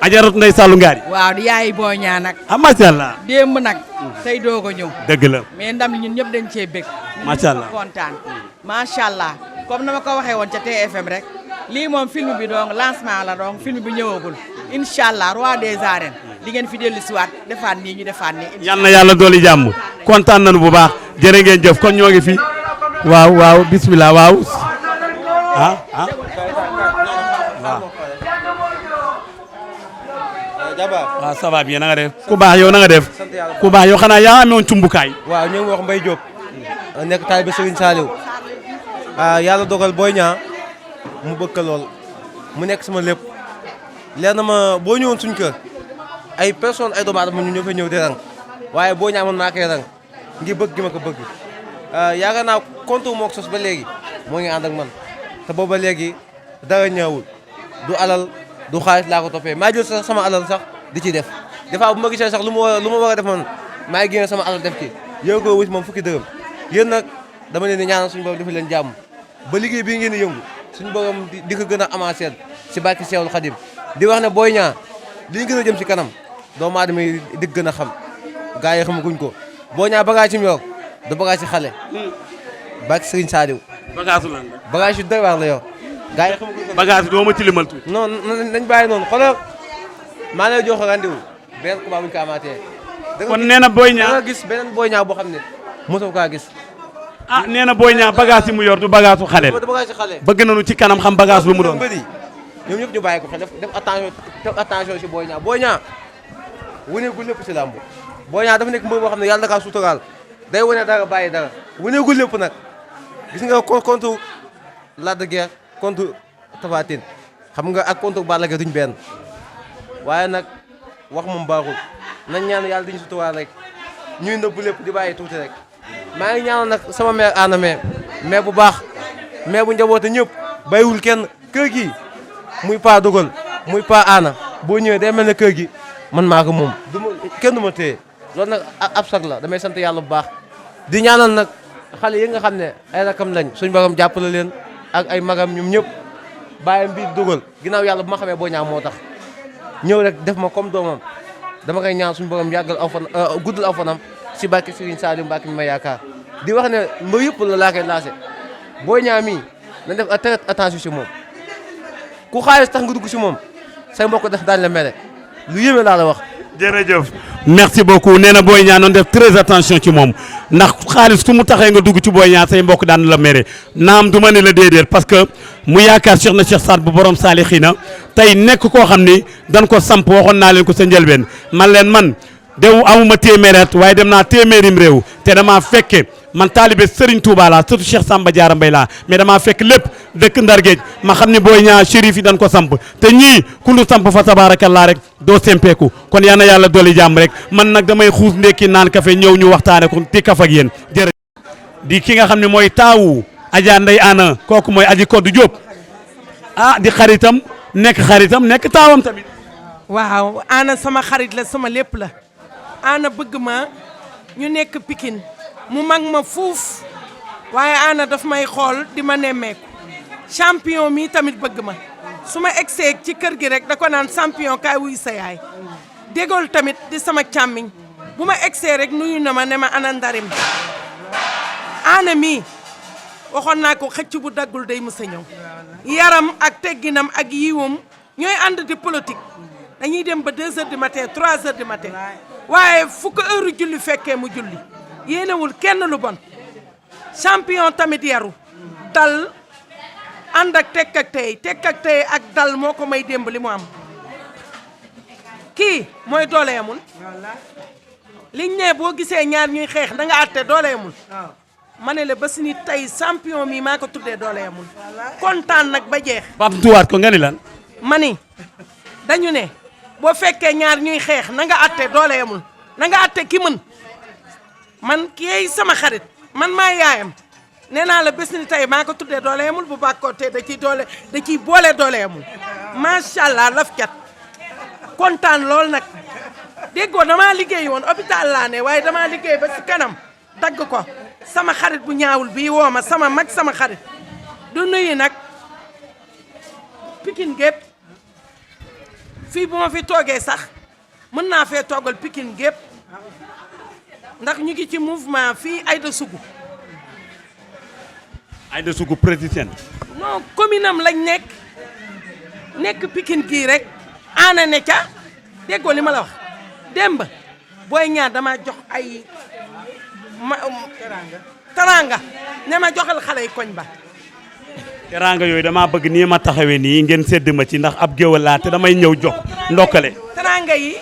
Ajaratu Ndeye Sall Ngari. waaw yaay Boy Niang nag. ah macha allah. démb nag. tey doog a ñëw. dëgg la mais ndam li ñun ñëpp dañ cee bëgg. macha allah kontaan. macha allah comme na ma ko waxee woon ca TFM rek. lii moom film bi donc lancement la donc film bi ñëwagul incha allah roi des arènes di ngeen fi dellu si waat defaat nii ñu defaat nii. yal na yàlla dooli jàmm kontaan nañu bu baax jërë ngeen jëf kon ñoo ngi fi waaw bismillah waaw waaw. waaw ça va bien na nga def. ku baax yow na nga def. ku baax yow xanaa yaa amoon cumbukaay. waaw ñu ngi wax Mbaye Diop. nekk taalibe Serigne Saliou. yàlla dogal Boy Niang mu bëgg lool mu nekk sama lépp leer na ma boo ñëwoon suñ kër ay personnes ay doomu aadama ñu ñoo fay ñëw di rang waaye Boy Niang man maa koy rang ngir bëgg gi ma ko bëgg yaakaar naa compte moo ko sos ba léegi moo ngi ànd ak man te booba léegi dara ñëwul du alal du xaalis laa ko toppee maa jël sax sama alal sax di ci def des fois bu ma gisee sax lu ma war a def man maa ngi génne sama alal def ci yow ko wuti moom fukki dërëm yéen nag dama leen di ñaanal suñu borom defal leen jàmm ba liggéey bii ngeen di yëngu suñu borom di ko gën a avancé si barke Seexul Xadim di wax ne Boy Niang li ñu gën a jëm si kanam doomu aadama yi di gën a xam gars yi xamaguñ ko Boy Niang bagage ci mu yor du bagage si xale barke Serigne Saliou bagage lan la bagage yu doy waar la yor gars yi xamaguñ ko bagage doo ma tilimal tuuti non nañ bàyyi noonu xoolal maa lay jox rendez-vous benn combat bu ñu ko amaatee kon nee na Boy Niang da nga gis beneen Boy Niang boo xam ne mosoo kaa gis nee na Boy Niang bagage yi mu yor du bagage su xale bëgg nañu ci kanam xam bagage lu mu doon bëri ñoom ñëpp ñu bàyyi ko xel def attention si Boy Niang Boy Niang wuneegul lépp si làmb Boy Niang dafa nekk mbër boo xam ne yàlla da kaa suturaal day wane dara bàyyi dara wuneegul lépp nag gis nga contre Lac de Guiers contre Tapha Tine xam nga ak contre Balla Gaye duñ benn waaye nag wax moom baaxul nañ ñaan yàlla diñu suturaal rek ñuy nëbbu lépp di bàyyi tuuti rek maa ngi ñaanal nag sama mère Anna mais bu baax mais bu njaboote ñëpp bàyyiwul kenn kër gi muy pa dogal muy pa Anna boo ñëwee day mel ne kër gi man maa ko moom kenn du ma téye loolu nag ab sag la damay sant yàlla bu baax di ñaanal nag xale yi nga xam ne ay rakam lañ suñ borom jàppale leen ak ay magam ñoom ñëpp bàyyam bi dogal ginnaaw yàlla bu ma xamee Boy Niang moo tax ñëw rek def ma comme doomam dama koy ñaan suñu borom yàggal aw fan guddal aw fanam si barke Serigne Saliou Mbacké mi ma yaakaar di wax ne mbir yëpp la laa koy lancé Boy Niang mii na def très attention si moom ku xaalis tax nga dugg si moom say mbokk def daañu la mere lu yéeme laa la wax. jërëjëf merci beaucoup nee na Boy Niang noonu def très attention ci moom ndax xaalis su mu taxee nga dugg ci Boy Niang say mbokk daan la mere naam du ma ne la déedéet parce que mu yaakaar Cheikh na Cheikh Saad bu borom Saalixina tey nekk koo xam ni dan ko samp waxoon naa leen ko sa njëlbeen man dew amuma téeméeri at waaye dem naa téeméerim réew te damaa fekke man taalibe Serigne Touba laa surtout Cheikh Samba Diarra Mbaye laa mais damaa fekk lépp dëkk Ndargeej ma xam ne Boy Niang chérif yi dañ ko samp te ñii ku lu samp fa tabaarakallaa rek doo sempeeku kon yal na yàlla dolli jàmm rek man nag damay xuus ndekki naan kafe ñëw ñu waxtaane ko ti kaf ak yéen jërëjëf di ki nga xam ne mooy taawu Adja Ndeye Anna kooku mooy Aji Koddu Diop di xaritam nekk taawam tamit. waaw Anna sama xarit la sama lépp la Anna bëgg ma ñu nekk Pikine mu mag ma fuuf waaye Anna daf may xool di ma nemmeeku champion mi tamit bëgg ma su ma egsee ci kër gi rek da ko naan champion kaay wuy sa yaay dégol tamit di sama càmmiñ bu ma egsee rek nuyu na ma ne ma ana ndarim Anna mi waxoon naa ko xëcc bu daggul day mës a ñëw yaram ak tegginam ak yiwam ñooy ànd di politique dañuy dem ba 2 heures du matin 3 heures du matin waaye fu ko heure julli fekkee mu julli yéenewul kenn lu bon champion tamit yaru dal ànd ak tekk ak tey ak dal moo ko may démb li mu am kii mooy doole yamul liñ ne boo gisee ñaar ñuy xeex da nga àtte doole yamul ma ne la ba si ni tey champion mi maa ko tuddee doole yamul kontaan nag ba jeex bamtuwaat ko nga ni lan ma ni dañu ne boo fekkee ñaar ñuy xeex na nga àtte doole yamul na nga àtte ki mën man kii sama xarit man maa yaayam nee naa la bés ni tey maa ko tuddee doole yamul bu bàkkoo te da ciy boole doole yamul macha allah laf cat kontaan lool nag déggoo damaa liggéey woon hôpital laa ne waaye damaa liggéey ba si kanam dagg ko sama xarit bu ñaawul bii woo ma sama mag sama xarit du nuyu nag Pikine gépp fii bu ma fi toogee sax mën naa fee toogal Pikine gépp ndax ñu ngi ci mouvement fii Aïda Sougou Aïda Sougou politicienne non commune am lañ nekk Pikine gii rek ana ne ca déggoo li ma la wax démb booy ñaar dama jox ay taranga ne ma joxal xale yi koñ ba teranga yooyu damaa bëgg nii ma taxawee nii ngeen sedd ma ci ndax ab géwal laa te damay ñëw jox ndokkale taranga yi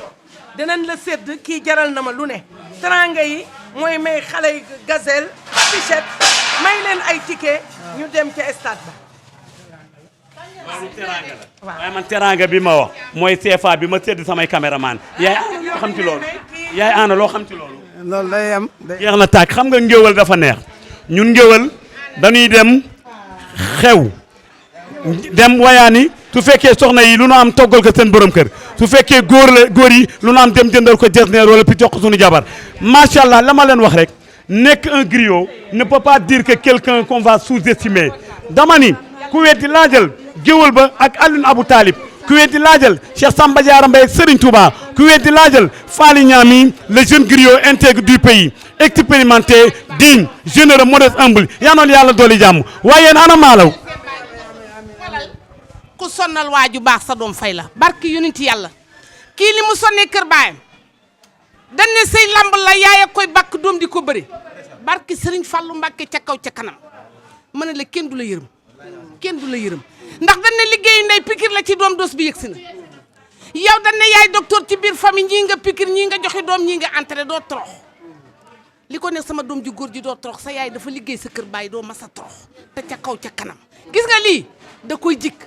dinañ la sedd kii jaral na ma lu ne taranga yi mooy may xale yi gazelle pichette may leen ay ticket ñu dem ca stade ba waaye man teranga bi ma wax mooy CFA bi ma sedd samay caméraman yaay ana loo xam ci loolu yaay ana loo xam ci loolu loolu day am jeex na tàkk xam nga ngéwal dafa neex ñun ngéwal dañuy dem xew dem wayaani su fekkee soxna yi lu nu am toggal ko seen borom kër su fekkee góor yi lu nu am dem jëndal ko jesneer wala pi jox ko suñu jabar macha allah la ma leen wax rek nekk un griot ne peut pas dire que quelqu'un qu'on va sous-estimer dama ni ku weddi laajal géwal ba ak Alioune Abou Talib ku weddi laajal Cheikh Samba Diarra Mbaye ak Serigne Touba ku weddi laajal Faly Niami le jeune griot intègre du pays expérimenté digne généreux modeste humble yaa noonu yàlla dooli jàmm waaye yéen ana maalaw ku sonnal waaju baax sa doom fay la barki yonenti yàlla kii li mu sonnee kër baayam dañ ne sëy lamb la yaay ak koy bakk doom di ko bëri barki Serigne Fallou Mbacké ca kaw ca kanam ma ne la kenn du la yërëm kenn du la yërëm ndax dañ ne liggéeyu ndey pikir la ci doom dos bi yëgsi na yow dañ ne yaay docteur ci biir famille ñii nga pikir ñii nga joxe doom ñii nga entré doo torox li ko ne sama doom ju góor ji doo torox sa yaay dafa liggéey sa kër baay doo masa torox te ca kaw ca kanam gis nga lii da koy jikk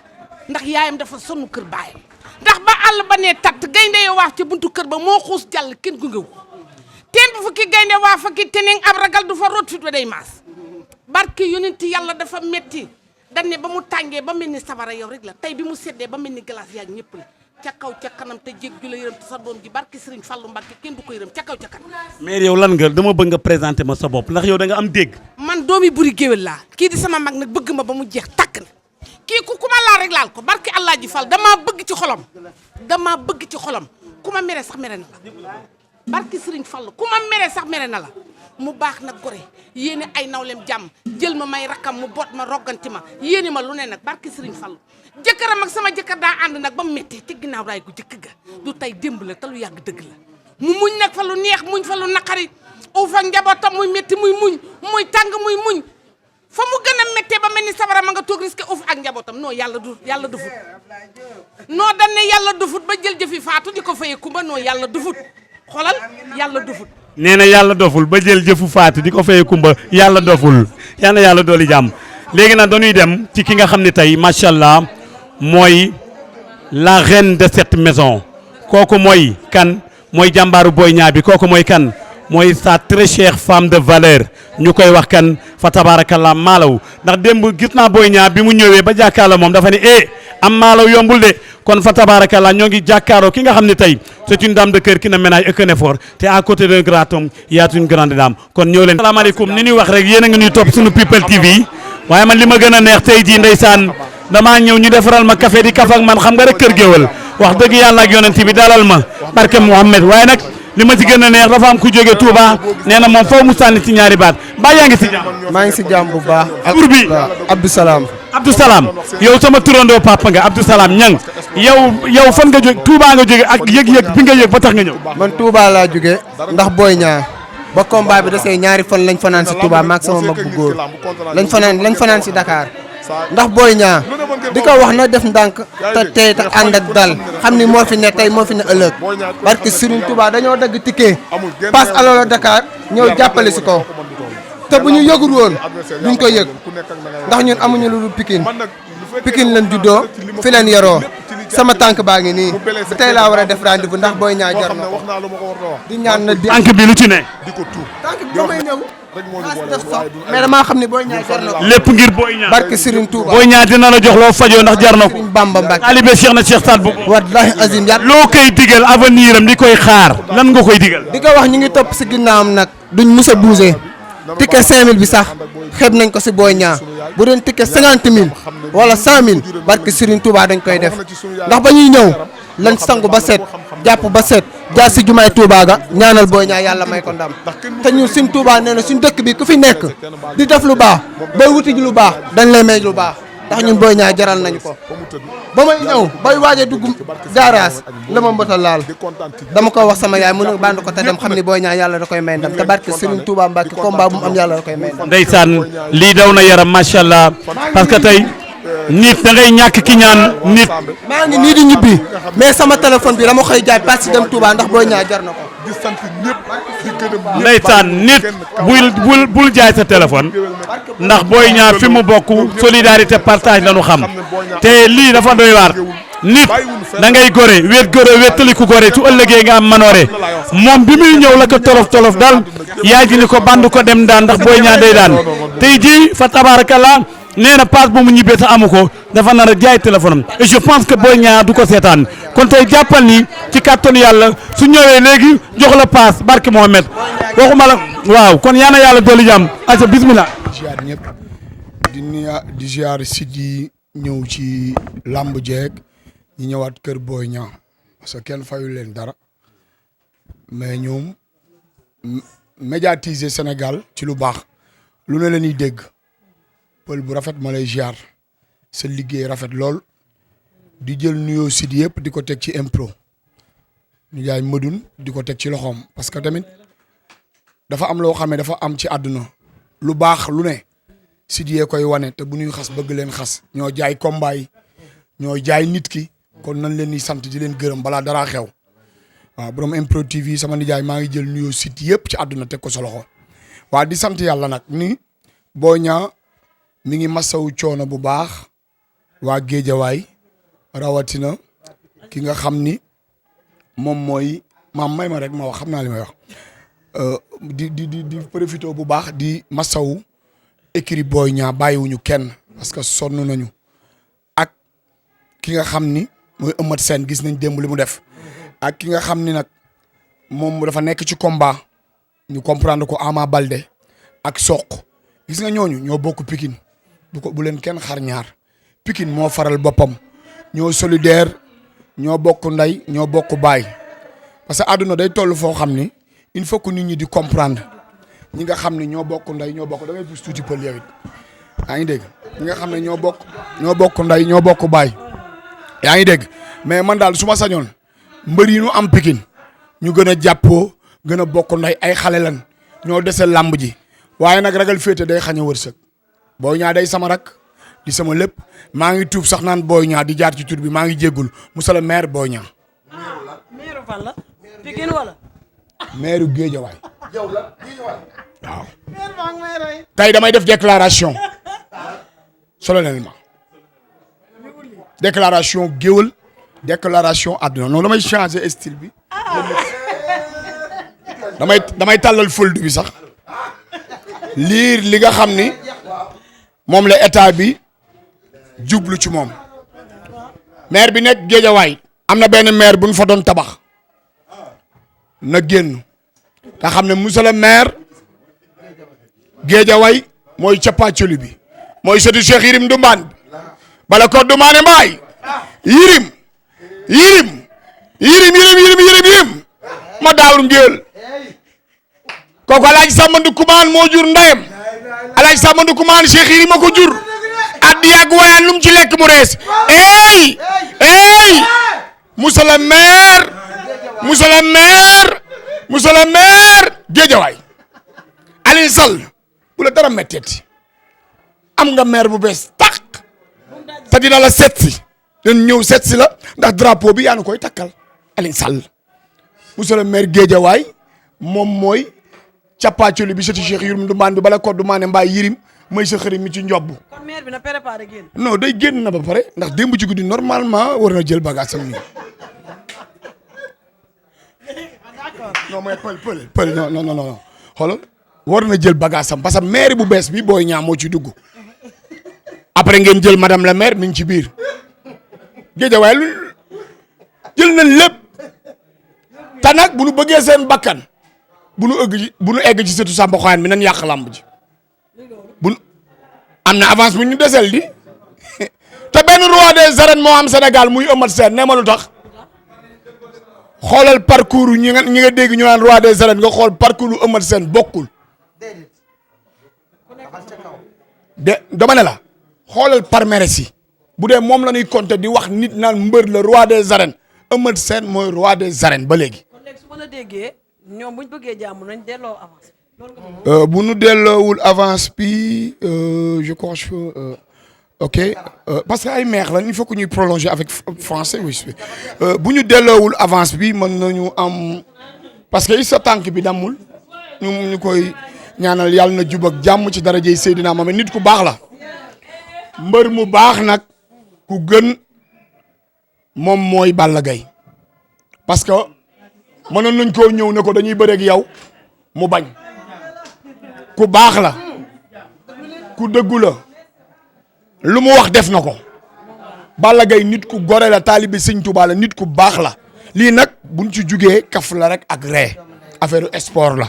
ndax yaayam dafa sonn kër baayam ndax ba àll ba nee tatt gaynde yoo wax ci buntu kër ba moo xuus jàll kenn gungewu teen bu fukki gaynde waa fakki teneng ab ragal du fa root fit wa day maas barke yonenti yàlla dafa metti dañ ne ba mu tàngee ba mel ni sabara yow rek la tey bi mu seddee ba mel ni glace yaag ñëpp la ca kaw ca kanam te jég ju la yërëm te sa doom ji barke Serigne Fallou Mbacké kenn du ko yërëm ca kaw ca kanam mais yow lan nga dama bëgg nga présenter ma sa bopp ndax yow da nga am dégg man doomi buri géwél laa kii di sama mag nag bëgg ma ba mu jeex takk na kii ku ma laal rek laal ko barke Allah ji Fall damaa bëgg ci xolam ku ma mere sax mere na la barke Serigne Fallou ku ma mere sax mere na la mu baax nag gore yéene ay nawlem jàmm jël ma may rakkam mu boot ma rogganti ma yéene ma lu ne nag barke Serigne Fallou jëkkëram ak sama jëkkër daa ànd nag ba mu méttee ci ginnaaw raay gu jëkk ga du tey démb la te lu yàgg dëgg la mu muñ nag fa lu neex muñ fa lu naqari uuf ak njabootam muy métti muy muñ muy tàng muy muñ fa mu gën a méttee ba mel ni sabara ma nga toog risque uuf ak njabootam non yàlla dufut non dañ ne yàlla dufut ba jël jëfi faatu di ko fayee kumba non yàlla dufut xoolal yàlla dufut nee na yàlla doful ba jël jëfu faatu di ko fay kumba yàlla doful yal na yàlla dooli jàmm léegi nag dañuy dem ci ki nga xam ne tey macha allah mooy la reine de cette maison kooku mooy kan mooy jàmbaaru Boy Niang bi kooku mooy kan mooy sa très chère femme de valeur ñu koy wax kan fa tabarakallah maalaw ndax démb gis naa Boy Niang bi mu ñëwee ba jàkkaarloo moom dafa ne am maalaw yombul de kon fa tabarakallah ñoo ngi jàkkaaroo ki nga xam ne tey c'est une dame de cœur qui ne ménage aucun effort te à côté d'un grand homme il y a une grande dame kon ñëw leen asalaamaaleykum ni ñuy wax rek yéen a ngi ñuy topp suñu People TV waaye man li ma gën a neex tey jii ndeysaan damaa ñëw ñu defaral ma café di kaf ak man xam nga rek kër géwal wax dëgg yàlla ak yonent bi dalal ma barke Mouhamed waaye nag li ma ci gën a neex dafa am ku jóge Touba nee na moom foo mu sànni ci ñaari baat ba yaa ngi si jàmm. maa ngi si jàmm bu baax. tur bi Abdou Salam. Abdou Salam yow sama turandoo papa nga Abdou Salam ñang yow fan nga jóge Touba nga jóge ak yëg-yëg bi nga yëg ba tax nga ñëw. man Touba laa jóge ndax Boy Niang ba combat bi desee ñaari fan lañ fanaan si Touba maak sama mag bu góor lañ fanaan si Dakar ndax Boy Niang di ko wax na def ndànk te tey te ànd ak dal xam ni moo fi ne tey moo fi ne ëllëg parce que Serigne Touba dañoo dagg ticket passe alors Dakar ñëw jàppale si ko te bu ñu yëgul woon duñ ko yëg ndax ñun amuñu lu dul Pikine lañ juddoo fi leen yaroo sama tànk baa ngi nii tey laa war a def rendez-vous ndax Boy Niang jar na ko di ñaan na di tànk bi lu ci ne. tànk bi damay ñëw mais damaa xam ne Boy Niang jar na ko lépp ngir Boy Niang barke Serigne Touba Boy Niang dina la jox loo fajoo ndax jar na ko. Bamba Mbacke taalibe Cheikh na Cheikh Saad Bou. wallahi azim loo koy digal avenir am li koy xaar lan nga koy digal. di ko wax ñu ngi topp si ginnaawam nag duñ mus a bouger ticket 5000 bi sax xeeb nañ ko si Boy Niang bu doon ticket 50000 wala 100000 barke Serigne Touba dañ koy def ndax ba ñuy ñëw lañ sangu ba set jàpp ba set jaar si jumaay Touba ga ñaanal Boy Niang yàlla may ko ndam te ñun suñ Touba nee na suñ dëkk bi ku fi nekk di def lu baax bay wuti ji lu baax dañ lay may lu baax ndax ñun Boy Niang jaral nañu ko ba may ñëw bay waaj a dugg garage la ma mbëtal laal dama ko wax sama yaay mu ne bànd ko te dem xam ni Boy Niang yàlla da koy may ndam te barke Serigne Touba Mbacke combat bu mu am yàlla da koy may ndam. ndeysaan lii daw na yaram macha allah parce que tey nit da ngay ñàkk ki ñaan nit. maa ngi nii di ñibbi mais sama téléphone bi dama koy jaay pass dem Touba ndax Boy Niang jar na ko. di sant ñëpp di gërëm ndeysaan nit bul jaay sa téléphone ndax Boy Niang fi mu bokk solidarité partage la ñu xam te lii dafa doy waar nit da ngay gore wéttaliku gore su ëllëgee nga am manoore moom bi muy ñëw la ko tolof daal yaay ji ni ko bandu ko dem daan ndax Boy Niang day daan tey jii fa tabarakallah nee na paas bu mu ñibbee te amu ko dafa nar a jaay téléphone am et je pense que Boy Niang du ko seetaan kon tey jàppal ni ci kàttanu yàlla su ñëwee léegi jox la paas barke Mohamed waxuma la waaw kon yaa na yàlla dolli jàmm asa bismillah. ziar ñëpp di ziar sit yi ñëw ci làmb jeeg ñi ñëwaat kër Boy Niang parce que kenn fayu leen dara mais ñoom médiatiser Sénégal ci lu baax lu ne la ñuy dégg. pël bu rafet ma lay ziar sa liggéey rafet lool di jël nuyoo site yëpp di ko teg ci impro ñu jaay mëdun di ko teg ci loxoom parce que tamit dafa am loo xam ne dafa am ci àdduna lu baax lu ne site yee koy wane te bu ñuy xas bëgg leen xas ñoo jaay combat yi ñoo jaay nit ki kon nañ leen di sant di leen gërëm balaa dara xew waaw borom impro TV sama nijaay maa ngi jël nuyoo site yëpp ci àdduna teg ko sa loxo waaw di sant yàlla nag ni Boy Niang mi ngi masawu coono bu baax waa Géejawaay rawatina ki nga xam ni moom mooy maam may ma rek ma wax xam naa li may wax di profité bu baax di masawu écrit Boy Niang bàyyiwuñu kenn parce que sonn nañu ak ki nga xam ni mooy Eumeu Sène gis nañ démb li mu def ak ki nga xam ni nag moom dafa nekk ci combat ñu comprendre ko Ama Baldé ak Sokh gis nga ñooñu ñoo bokk Pikine bu leen kenn xar ñaar Pikine moo faral boppam ñoo solidaire ñoo bokk ndey ñoo bokk baay parce que àdduna day toll foo xam ni il faut que nit ñi di comprendre ñi nga xam ne ñoo bokk ndey ñoo bokk da ngay pousse tuuti pël yow it yaa ngi dégg ñi nga xam ne ñoo bokk ndey ñoo bokk baay yaa ngi dégg mais man daal su ma sañoon mbër yi ñu am Pikine ñu gën a jàppoo gën a bokk ndey ay xale lan ñoo dese làmb ji waaye nag ragal féete day xañ a wërsëg Boy Niang day sama rak di sama lépp maa ngi tuub sax naan Boy Niang di jaar ci tur bi maa ngi jéggul monsieur le maire Boy Niang. maire fan la Pikine wala. maire Guédiawaye waaw. tey damay def déclaration solennellement déclaration géwël déclaration àdduna non damay changer style bi damay tàllal fëldu bi sax liir li nga xam ni moom la état bi jublu ci moom maire bi nekk Géejawaay am na benn maire bu ñu fa doon tabax na génn nga xam ne monsieur le maire Géejawaay mooy cappaacoli bi mooy sëtu Cheikh Yirim Ndumbaan bala ko Ndumaane Mbaay Yirim ma daawur ngéwél kooku Alaaji Samba Ndukumaan moo jur ndeyam Alaaji Samba Ndukumaan Cheikh Yirim ma ko jur addi ak wayaan lu mu ci lekk mu rees ey monsieur le maire monsieur le maire monsieur le maire Guédiawaye Aliou Sall bu la dara metteeti am nga maire bu bees tax te dina la seet si dañ ñëw seet si la ndax drapeau bi yaa ngi koy takkal Aliou Sall monsieur le maire Guédiawaye moom mooy cappaacoli bi sëti Cheikh Yérim Ndoumane bi bala ko Ndoumane Mbaye Yérim may sa xërim mi ci njobb kon maire bi na préparé génn. non day génn na ba pare ndax démb ci guddi normalement war na jël bagage am nii non mais pël non xoolal war na jël bagage am parce que maire bu bees bi Boy Niang moo ci dugg après ngeen jël madame la maire mi ngi ci biir Guédiawaye lu jël nañ lépp te nag bu nu bëggee seen bakkan bu nu egg ci sëtu Samba Xoyaan bi nañ yàq lamb ji bu am na avance bu ñu desel di te benn roi des arènes moo am Sénégal muy Eumeu Sène nee ma lu tax xoolal parcours ñi nga dégg ñu naan roi des arènes nga xool parcours Eumeu Sène bokkul dama ne la xoolal palmarès yi bu dee moom la ñuy compter di wax nit naan mbër la roi des arènes Eumeu Sène mooy roi des arènes ba léegi. kon léegi su ma la déggee ñoom bu ñu bëggee jàmm nañ delloo avance. bu nu delloowul avance bi je crois ok parce que ay meex la il faut que ñuy prolonger avec français oui bu ñu delloowul avance bi mën nañu am parce que sa tànk bi damul ñu koy ñaanal yàlla na jub ak jàmm ci darajey Seydina Mohamed nit ku baax la mbër mu baax nag ku gën moom mooy Balla Gaye parce que mënoon nañ koo ñëw ne ko dañuy bëreeg yow mu bañ ku baax la ku dëggu la lu mu wax def na ko Balla Gaye nit ku gore la taalibe Sëñ Tuubaa la nit ku baax la lii nag buñ ci jugee kaf la rek ak ree affaire sport la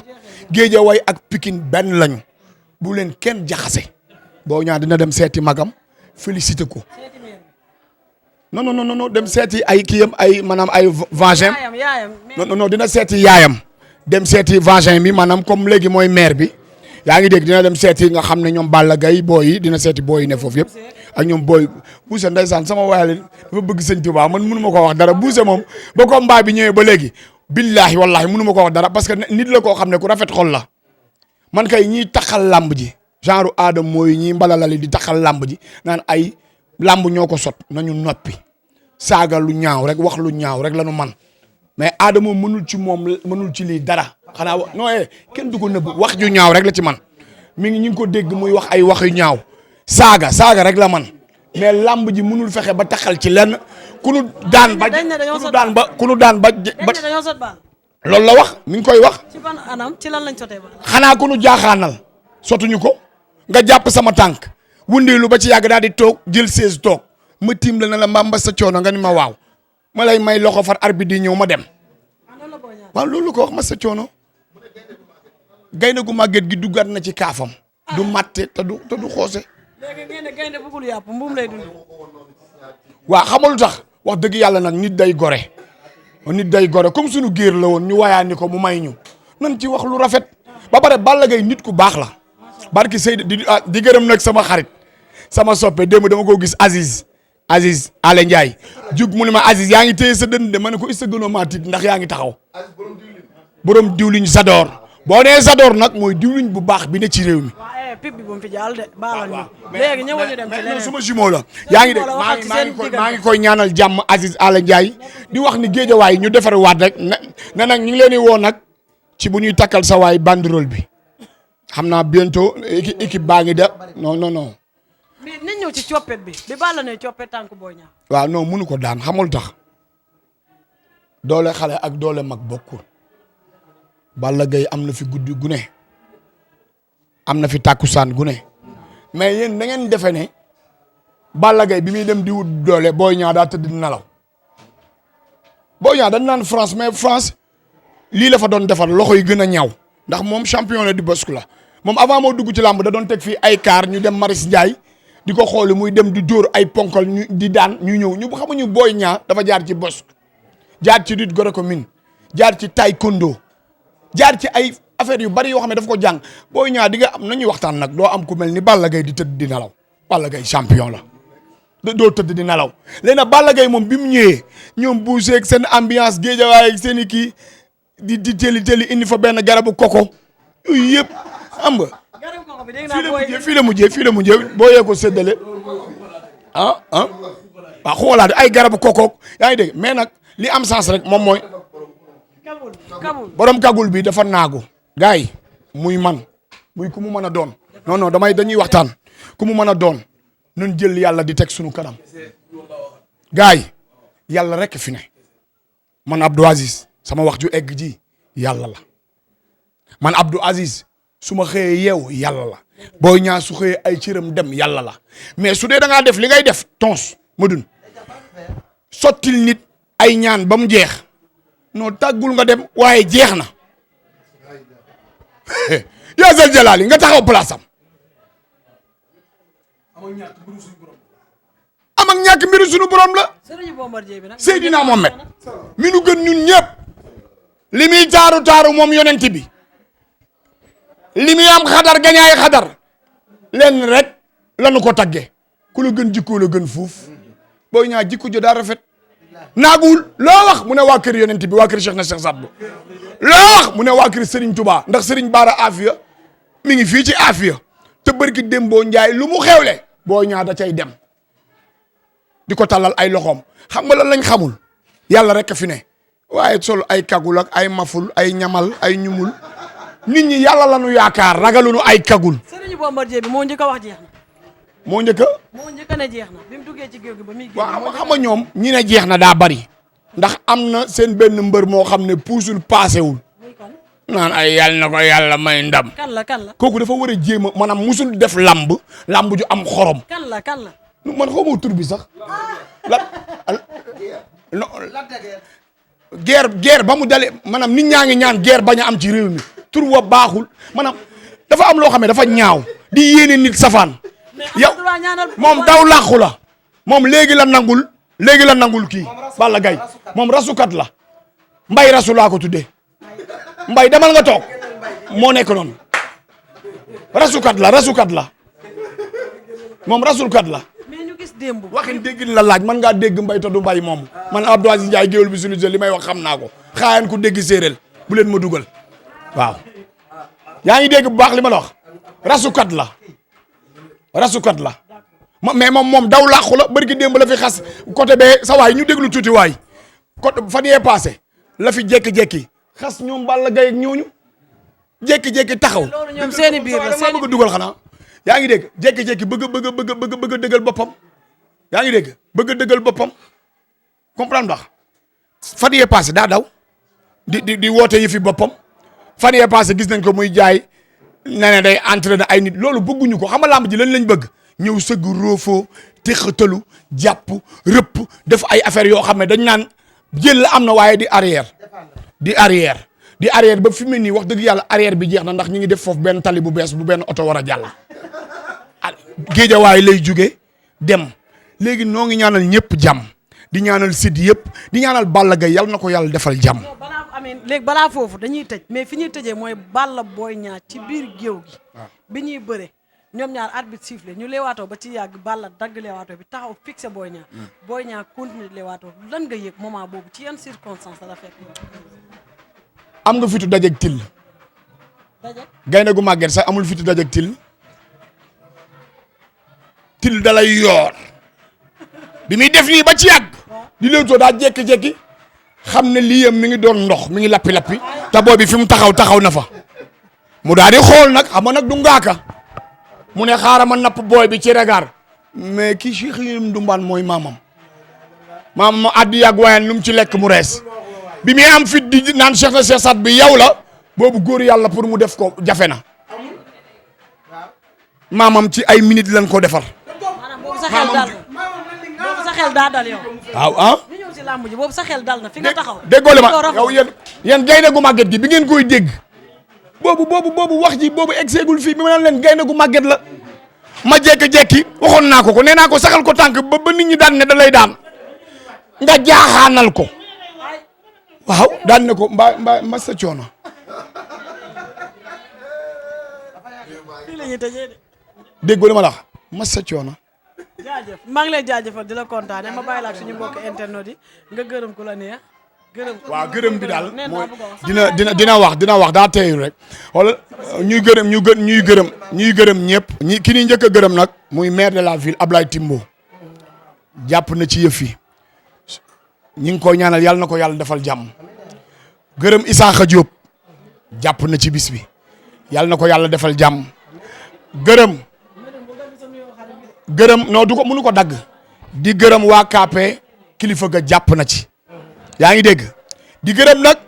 Guédiawaye ak Pikine benn lañu bu leen kenn jaxase Boy Niang dina dem seeti magam félicité ko non dem seeti ay kiyam ay maanaam ay vangin non dina seeti yaayam dem seeti vangin mi maanaam comme léegi mooy maire bi yaa ngi dégg dina dem seeti nga xam ne ñoom Balla Gaye booy yi dina seeti booy yi ne foofu yëpp ak ñoom booy Bousse ndeysaan sama waayale dafa bëgg Sëñ Tuubaa man mënu ma ko wax dara Bousse moom ba combat bi ñëwee ba léegi billahi wallahi mënu ma ko wax dara parce que nit la koo xam ne ku rafet xol la man kay ñiy taxal làmb ji genre aadam mooy ñiy mbalalali di taxal làmb ji naan ay làmb ñoo ko sot nañu noppi saaga lu ñaaw rek wax lu ñaaw rek la nu man mais aadama mënul ci moom mënul ci lii dara xanaa non kenn du ko nëbb wax ju ñaaw rek la ci man mi ngi ñu ngi ko dégg muy wax ay wax yu ñaaw saaga rek la man mais làmb ji mënul fexe ba taxal ci lenn ku nu daan ba loolu la wax mi ngi koy wax. ci ban anam ci lan lañ sotee ba. xanaa ku nu jaaxaanal sotuñu ko nga jàpp sama tànk wundeelu ba ci yàgg daal di toog jël 16 toog ma tiim la ne la mbamba sa coono nga ni ma waaw ma lay may loxo far arbitre di ñëw ma dem waaw loolu ko wax ma sa coono gaynde gu màgget gi duggaat na ci kaafam du matte te du xoose. léegi gaynde bëggul yàpp mbuum lay dund. waaw xamalu tax wax dëgg yàlla nag nit day gore comme suñu géer la woon ñu wayaani ko mu may ñu nan ci wax lu rafet ba pare Balla Gaye nit ku baax la barki Seydou di gërëm nag sama xarit sama soppe démb dama ko gis Aziz Ale Ndiaye jug mu ne ma Aziz yaa ngi téye sa dënd de ma ne ko is sa gënoo maa tiit ndax yaa ngi taxaw borom diwliñ Zador boo nee Zador nag mooy diwliñ bu baax bi ne ci réew mi. waaw pip bi bu mu fi jàll de baalal ñu léegi ñëwal ñu dem ci leneen suma jumeau la yaa ngi dégg maa ngi koy ñaanal jàmm Aziz Ale Ndiaye di wax ni Guédiawaye ñu defar waat rek ne nag ñu ngi leen di woo nag ci bu ñuy takkal sa waay banderole bi xam naa bientôt équipe baa ngi de non. mais nañ ñëw ci coppet bi Balla ne coppet tànk Boy Niang. waaw non mënu ko daan xamul tax doole xale ak doole mag bokkul Balla Gaye am na fi guddi gu ne am na fi tàkkusaan gu ne mais yéen da ngeen defe ne Balla Gaye bi muy dem di wut doole Boy Niang daa tëdd nelaw Boy Niang dañ naan France mais France lii la fa doon defar loxo yi gën a ñaaw ndax moom champion la di bosku la moom avant moo dugg ci làmb da doon teg fii ay car ñu dem Maris Ndiaye di ko xooli muy dem di dóor ay ponkal ñu di daan ñu ñëw ñu xamuñu Boy Niang dafa jaar ci bosk jaar ci lutte gréco-romaine jaar ci taekwondo jaar ci ay affaire yu bari yoo xam ne dafa ko jàng Boy Niang di nga am nañuy waxtaan nag doo am ku mel ni Balla Gaye di tëdd di nelaw Balla Gaye champion la doo tëdd di nelaw léegi nag Balla Gaye moom bi mu ñëwee ñoom Boucher ak seen ambiance géejawaay ak seen i kii di tëli indi fa benn garabu koko yooyu yëpp xam nga fii la mujjee boo yee ko séddale waaw xoolaat ay garabu koko yaa ngi dégg mais nag li am sens rek moom mooy borom kagul bi dafa naagu gars yi muy man muy ku mu mën a doon non dañuy waxtaan ku mu mën a doon nun jël yàlla di teg sunu kanam gars yi yàlla rek fi ne man Abdou Aziz sama wax ju egg ji yàlla la man Abdou Aziz su ma xëyee yeew yàlla la Boy Niang su xëyee ay cëram dem yàlla la mais su dee da ngaa def li ngay def tons ma dun sottil nit ay ñaan ba mu jeex non tàggul nga dem waaye jeex na yaa zal jalaali nga taxaw place am am ak ñàkk mbiru suñu borom la Seydina Mohamed mi nu gën ñun ñëpp li muy taaru moom yonent bi li muy am xadar gañaay xadar lenn rek lanu ko tagge ku la gën jikkoo la gën fuuf Boy Niang jikko jo daa rafet naaguwul loo wax mu ne waa kër yonent bi waa kër Cheikh na Cheikh Saad Bou loo wax mu ne waa kër Serigne Touba ndax Serigne Bara Afia mi ngi fii ci Afia te barki Dembo Njaay lu mu xewle Boy Niang da cay dem di ko tallal ay loxoom xam nga lan lañ xamul yàlla rek fi ne waaye sol ay kagul ak ay maful ay ñamal ay ñumul nit ñi yàlla la nu yaakaar ragalunu ay kagul. Serigne Bombardier bi moo njëkk a wax jeex na. moo njëkk a ne jeex na bi mu duggee ci géew gi ba muy génn. waaw xam nga ñoom ñi ne jeex na daa bari ndax am na seen benn mbër moo xam ne puusul paasewul naan ay yàlla na ko yàlla may ndam. kan la kooku dafa war a jéem a maanaam musul def lamb ju am xorom. kan la man xaw ma tur bi sax guerre ba mu dalee maanaam nit ñaa ngi ñaan guerre bañ a am ci réew mi tur wa baaxul maanaam dafa am loo xam ne dafa ñaaw di yéene nit safaan yow moom daw làqu la moom léegi la nangul kii Balla Gaye moom rasukat la mbay rasu laa ko tuddee mbay demal nga toog moo nekk noonu rasukat la moom rasukat la démb waxin déggin la laaj man ngaa dégg mbay te du mbay moomu man Abdou Aziz Ndiaye géwél bi suñu jël li may wax xam naa ko xaayaan ku dégg séeréel bu leen ma dugal waaw yaa ngi dégg bu baax li ma la wax rasukat la mais moom daw làqu la bërki démb la fi xas côté bee sa waay ñu déglu tuuti waay côté fan yee passé la fi jékki-jékki xas ñoom Balla Gaye ak ñooñu jékki-jékki taxaw ñoom seeni biir la maa bëgg a dugal xanaa yaa ngi dégg jékki-jékki bëgg a dëggal boppam yaa ngi dégg bëgg a dëggal boppam comprendre ndax fan yee passé daa daw di woote yi fi boppam fan yee passé gis nañ ko muy jaay ne day entraîner ay nit loolu bëgguñu ko xam nga lamb ji lañ bëgg ñëw sëgg roofoo texatalu jàpp rëpp def ay affaires yoo xam ne dañ naan jël la am na waaye di arrière ba fi mu ne nii wax dëgg yàlla arrière bi jeex na ndax ñi ngi def foofu benn tali bu bees bu benn oto war a jàll géejawaay lay jóge dem léegi noo ngi ñaanal ñëpp jàmm di ñaanal Sidi yëpp di ñaanal Balla Gaye yàlla na ko yàlla defal jàmm. balaa foofu dañuy tëj mais fi ñuy tëjee mooy Balla Boy Niang ci biir géew gi. bi ñuy bëre ñoom ñaar arbitre sifflé ñu leewaatoo ba ci yàgg Balla dagg leewaatoo bi taxaw fixé Boy Niang. Boy Niang continué leewaatoo lan nga yëg moment boobu ci yan circonstance la fekk. am nga fitu dajeeg till. gaynde gu màgget sax amul fitu dajeeg till dalay yoor bi muy def nii ba ci yàgg di léewtoo daa jékki-jékki xam ne lii yam mi ngi doon ndox mi ngi lappi-lappi te boobi fi mu taxaw na fa mu daal di xool nag xam nga nag du ngaaka mu ne xaaral ma napp booy bi ci regard mais kii Cheikh Yérim Ndumbaan mooy maamam ma addi yàgg wayan lu mu ci lekk mu rees bi muy am fit di naan Cheikh na Cheikh Saad bi yow la boobu góor yàlla pour mu def ko jafe na maamam ci ay minutes lañ ko defar. boobu sa xel daa dal yow. waaw ah. ñu ñëw si làmb ji boobu sa xel dal na fi nga taxaw. déggoo ma yow yéen gaynde gu màgget gi bi ngeen koy dégg boobu wax ji boobu egseegul fii bi ma naan leen gaynde gu màgget la ma jékki-jékki waxoon naa ko nee naa ko saxal ko tànk ba nit ñi daan ne da lay daan nga jaaxaanal ko waaw daan ne ko mbaa sa coono. fii la ñuy tëjee de. déggoo li ma la wax massa coono. jaajëf maa ngi lay jaajëfal di la kontaane ma bàyyi la ak suñu mbokk internet yi nga gërëm ku la neex gërëm. waaw gërëm bi daal mooy dina wax daa teeyul rek wala ñuy gërëm ñëpp. ki ni njëkk a gërëm nag muy maire de la ville Ablaye Timbo jàpp na ci yëf yi ñi ngi koy ñaanal yàlla na ko yàlla defal jàmm. gërëm Isaaxa Diop jàpp na ci bis bi yàlla na ko yàlla defal jàmm. gërëm non du ko mënu ko dagg di gërëm waa KP kilifa ga jàpp na ci yaa ngi dégg di gërëm nag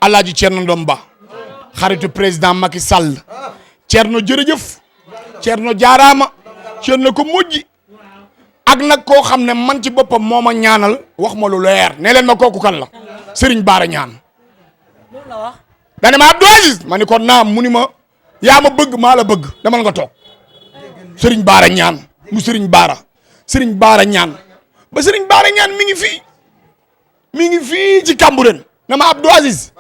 Alaaji Thierno Ndomba xaritu président Macky Sall Thierno jërëjëf Thierno jaaraama Thierno ko mujji ak nag koo xam ne man ci boppam moo ma ñaanal wax ma lu leer ne leen ma kooku kan la Serigne Bara ñaan dane ma Abdou Aziz ma ni ko naam mu ni ma yaa ma bëgg maa la bëgg demal nga toog Serigne Bara ñaan mu Serigne Bara ñaan ba Serigne Bara ñaan mi ngi fii ci Cambérène na ma Abdou Aziz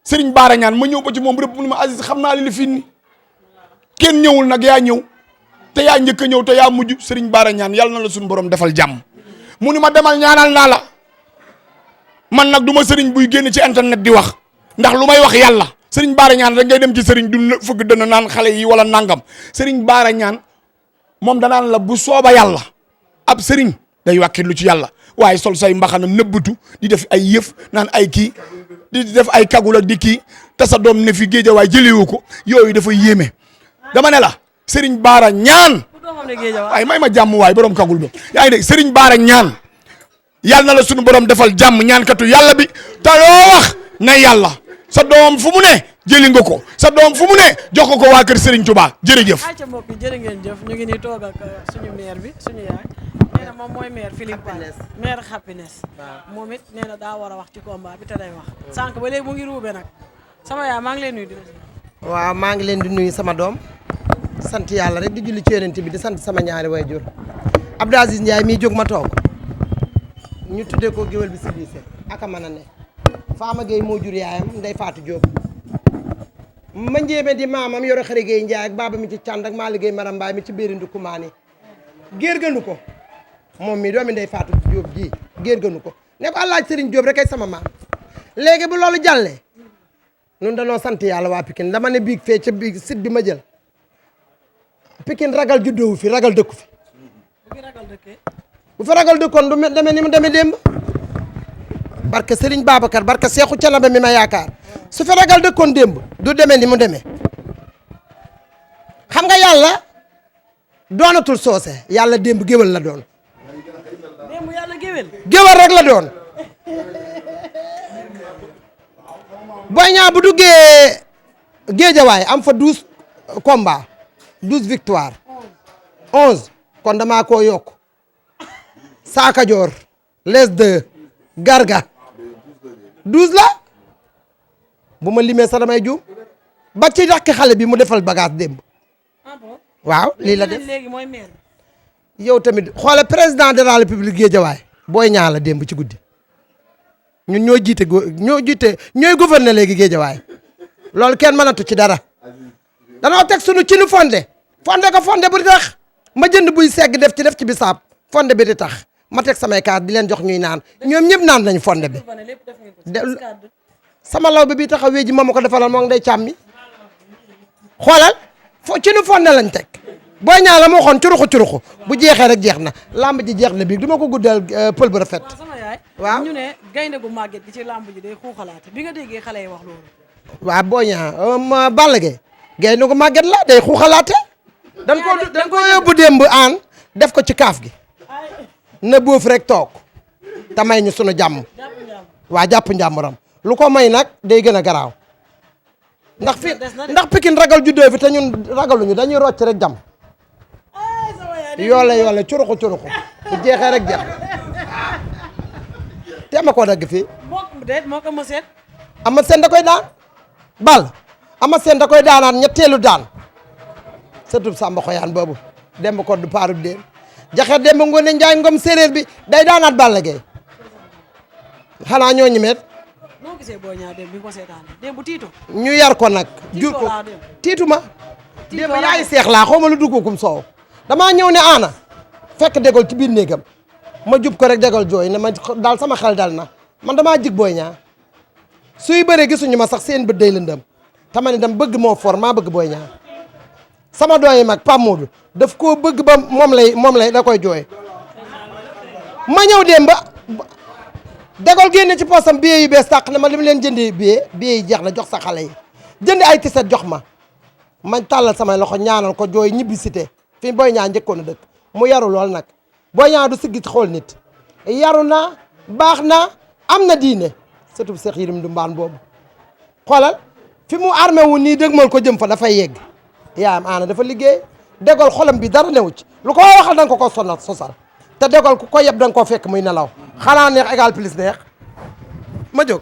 Serigne Bara ñaan ma ñëw ba ci moom rëbb mu ne ma Aziz xam naa li fi ni kenn ñëwul nag yaa ñëw te yaa njëkk a ñëw te yaa mujj Serigne Bara ñaan yàlla na la suñu borom defal jàmm mu ni ma demal ñaanal naa la man nag du ma Serigne buy génn ci internet di wax ndax lu may wax yàlla Serigne Bara ñaan rek ngay dem ci Serigne du fëgg dana naan xale yi wala nangam Serigne Bara ñaan moom danaan la bu sooba yàlla ab Serigne day wàkkirlu ci yàlla waaye sol say mbaxana nëbbatu di def ay yëf naan ay kii di def ay kagul ak di kii te sa doom ne fi géej waaye jëlewu ko yooyu dafa yéeme dama ne la Serigne Bara ñaan waaye may ma jàmm waay borom kagul ba yaa ngi dégg Serigne Bara ñaan yàlla na la sunu borom defal jàmm ñaankatu yàlla bi te loo wax na yàlla sa doom fu mu ne jëli nga ko sa doom fu mu ne jox ko waa kër Serigne Touba jërëjëf. ayca mbokk yi jërë ngeen jëf ñu ngi nii toog ak suñu maire bi suñu yaay nee na moom mooy maire Philippe Pall maire happiness moom it nee na daa war a wax ci combat bi te day wax sànq ba léegi mu ngi ruube nag sama yaay maa ngi leen nuyu di la. waaw maa ngi leen di nuyu sama doom sant yàlla rek di julli ci yonent bi di sant sama ñaari waajur Abdou Aziz Ndiaye mii jóg ma toog ñu tuddee ko géwél bi si lycée aka mën a ne Fama Gueye moo jur yaayam Ndeye Fatou Diop ma njéeme di maamam yoro xëri Gueye Ndiaye ak baaba mi ci cànd ak maa liggéey maram mbaay mi ci biiri ndukumaani géer gënu ko moom mi doomi Ndeye Fatou Diop ji géer gënu ko ne ko Alaaji Serigne Diop rek ay sama maam léegi bu loolu jàllee ñun danoo sant yàlla waa Pikine dama ne biig fee ca biig site bi ma jël Pikine ragal juddoowu fi ragal dëkku fi bu fi ragal dëkkoon du demee ni mu demee démb barke Serigne Babacar barke Seexu Canaba mi ma yaakaar su fi ragal dëkkoon démb du demee ni mu demee xam nga yàlla doonatul soose yàlla démb géwél la doon démb yàlla géwél géwél rek la doon Boy Niang bu duggee Géejawaay am fa 12 combats 12 victoires 11 kon damaa koo yokk Saaka Joor les 2 Garga 12 la bu ma limee sax damay juum ba ci rakk xale bi mu defal bagage démb waaw lii la def léegi mooy maire yow tamit xoole président de la république Géejawaay Boy Niang la démb ci guddi ñun ñooy gouverner léegi Géejawaay loolu kenn mënatu ci dara danoo teg sunu ci nu fonde ko fonde bu di tax ma jënd buy segg def ci bisaab fonde bi di tax ma teg samay kaas di leen jox ñuy naan ñoom ñëpp naan nañu fonde bi sama law bi bii taxaw wéeji ma ko defalal moo ngi day càmmi xoolal ci nu fonde lañ teg Boy Niang la ma waxoon curuxu bu jeexee rek jeex na lamb ji jeex na bii du ma ko guddal pël bu rafet waaw ñu ne gaynde gu màgget gi ci lamb ji day xuuxalaate bi nga déggee xale yi wax loolu waaw Boy Niang Balla Gaye gaynde gu màgget la day xuuxalaate dañ ko yóbbu démb aan def ko ci kaaf gi na boof rek toog te may ñu sunu jàmm waa jàpp njàmburam lu ko may nag day gën a garaaw ndax Pikine ragal juddoo fi te ñun ragaluñu dañuy rocc rek jàmm yoole curuxu bu jeexee rek jeex te ma koo dagg fii moo ko mëseet ama seen da koy daan bal ama seen da koy daanaat ñetteelu daan surtout Samba Xoyaan boobu demb ko du paaru déen jaxe demb ngoone Njaay ngom séeréer bi day daanaat Balla Gaye xanaa ñoo ñimeet noo gisee Boy Niang démb bi ko seetaan démb tiito ñu yar ko nag jur ko tiitu ma démb yaay seex laa xaw ma lu duggukum soow damaa ñëw ne aana fekk dégol ci biir néegam ma jub ko rek dégol jooy ne ma daal sama xel dal na man damaa jig Boy Niang suy bëree gisuñu ma sax seen bët day lëndëm te ma ne dam bëgg moo for maa bëgg Boy Niang sama doom yi mag Pape Modou daf koo bëgg ba moom lay da koy jooy ma ñëw dem ba dégol génne ci poosam billet yu bees tàq ne ma li mu leen jëndee billet yi jeex na jox sa xale yi jënd ay tiset jox ma ma tàllal samay loxo ñaanal ko jooy ñibbi cité fi Boy Niang njëkkoon a dëkk mu yaru lool nag Boy Niang du siggi ci xool nit yaru na baax na am na diine surtout Cheikh Yérim du mbaan boobu xoolal fi mu armé wu nii dëgmal ko jëm fa dafay yegg yaayam aana dafa liggéey dégol xolam bi dara newu ci lu ko waxal da nga ko sonal sosal te dégol ku ko yeb da nga koo fekk muy nelaw xanaa neex égal plus neex ma jóg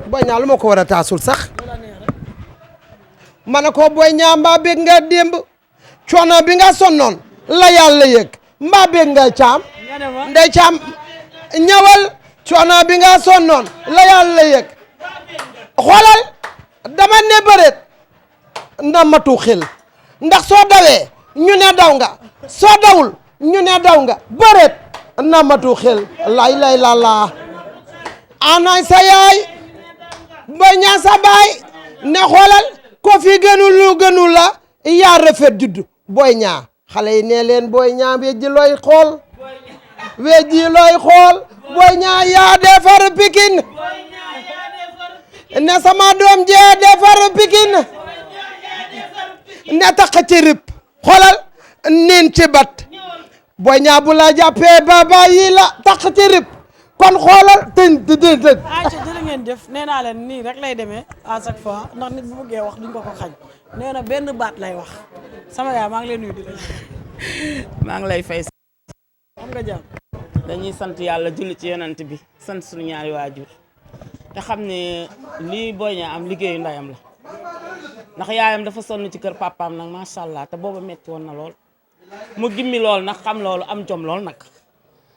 Boy Niang lu ma ko war a taasul sax ma ne ko Boy Niang mbaa bég nga démb coono bi nga sonnoon la yàlla yëg mbaa bég nga caam ndey caam ñëwal coono bi nga sonnoon la yàlla yëg xoolal dama ne bëreet na matu xel ndax soo dawee ñu ne daw nga soo dawul ñu ne daw nga bëreet na matu xel lay la anaay sa yaay Boy Niang sa baay ne xoolal ko fi gënul lu gënul la yaa rafet judd Boy Niang xale yi nee leen Boy Niang wejji looy xool Boy Niang yaa defar Pikine ne sama doom jee defar Pikine ne tax ci rip xoolal nin ci bat Boy Niang bu la jàppee ba bàyyi la tax ci rip kon xoolal tëj. ayca jërë ngeen jëf nee naa leen nii rek lay demee à chaque fois ndax nit bu bëggee wax duñ ko xañ nee na benn baat lay wax sama yaay maa ngi lay nuyu di la. maa ngi lay fay. am nga jàmm. dañuy sant yàlla julli ci yonent bi sant suñu ñaari waajur te xam ne lii Boy Niang am liggéeyu ndayam la ndax yaayam dafa sonn ci kër papaam nag macha allah te booba metti woon na lool mu gimmi lool nag xam loolu am jom lool nag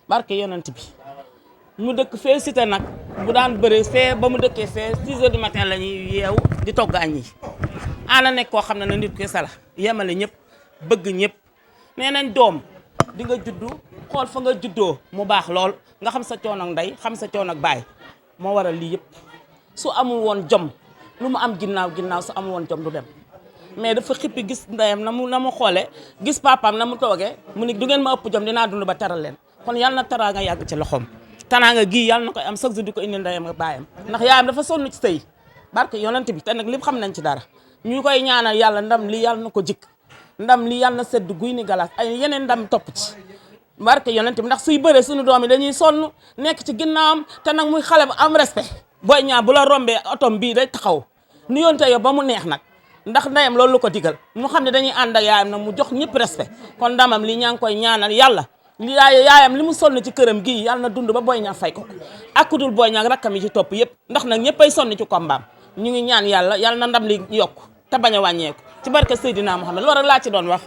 barke yonent bi. mu dëkk fee cité nag bu daan bëre fee ba mu dëkkee fee 6 heures du matin la ñuy yeew di togg añ yi ana nekk koo xam ne na nit kese la yemale ñëpp bëgg ñëpp nee nañ doom di nga juddu xool fa nga juddoo mu baax lool nga xam sa coono ak ndey xam sa coono ak baay moo waral lii yëpp su amul woon jom lu mu am ginnaaw su amul woon jom du dem mais dafa xippi gis ndeyam na mu xoole gis papaam na mu toogee mu ni du ngeen ma ëpp jom dinaa dund ba taral leen kon yàlla na taraa nga yàgg ci loxoom tanaanga gii yàlla na koy am chaque jour di ko indi ndeyam ak baayam ndax yaayam dafa sonn ci sëy barke yonent bi te nag lépp xam nañ ci dara ñu koy ñaanal yàlla ndam li yàlla na ko jikk ndam li yàlla na sedd guy ni galaas ay yeneen ndam topp ci barke yonent bi ndax suy bëree suñu doom yi dañuy sonn nekk ci ginnaawam te nag muy xale bu am respect Boy Niang bu la rombee otom bii day taxaw nu yoonte yo ba mu neex nag ndax ndeyam loolu la ko digal mu xam ne dañuy ànd ak yaayam nag mu jox ñëpp respect kon ndamam li ñaa ngi koy ñaanal yàlla li yaayam li mu sonn ci këram gii yàlla na dund ba Boy Niang fay ko ak ku dul Boy Niang rakkam yi ci topp yëpp ndax nag ñëppay sonn ci kombaam ñu ngi ñaan yàlla na ndam li yokk te bañ a wàññeeku ci barke Seydina Muhammad loolu rek laa ci doon wax.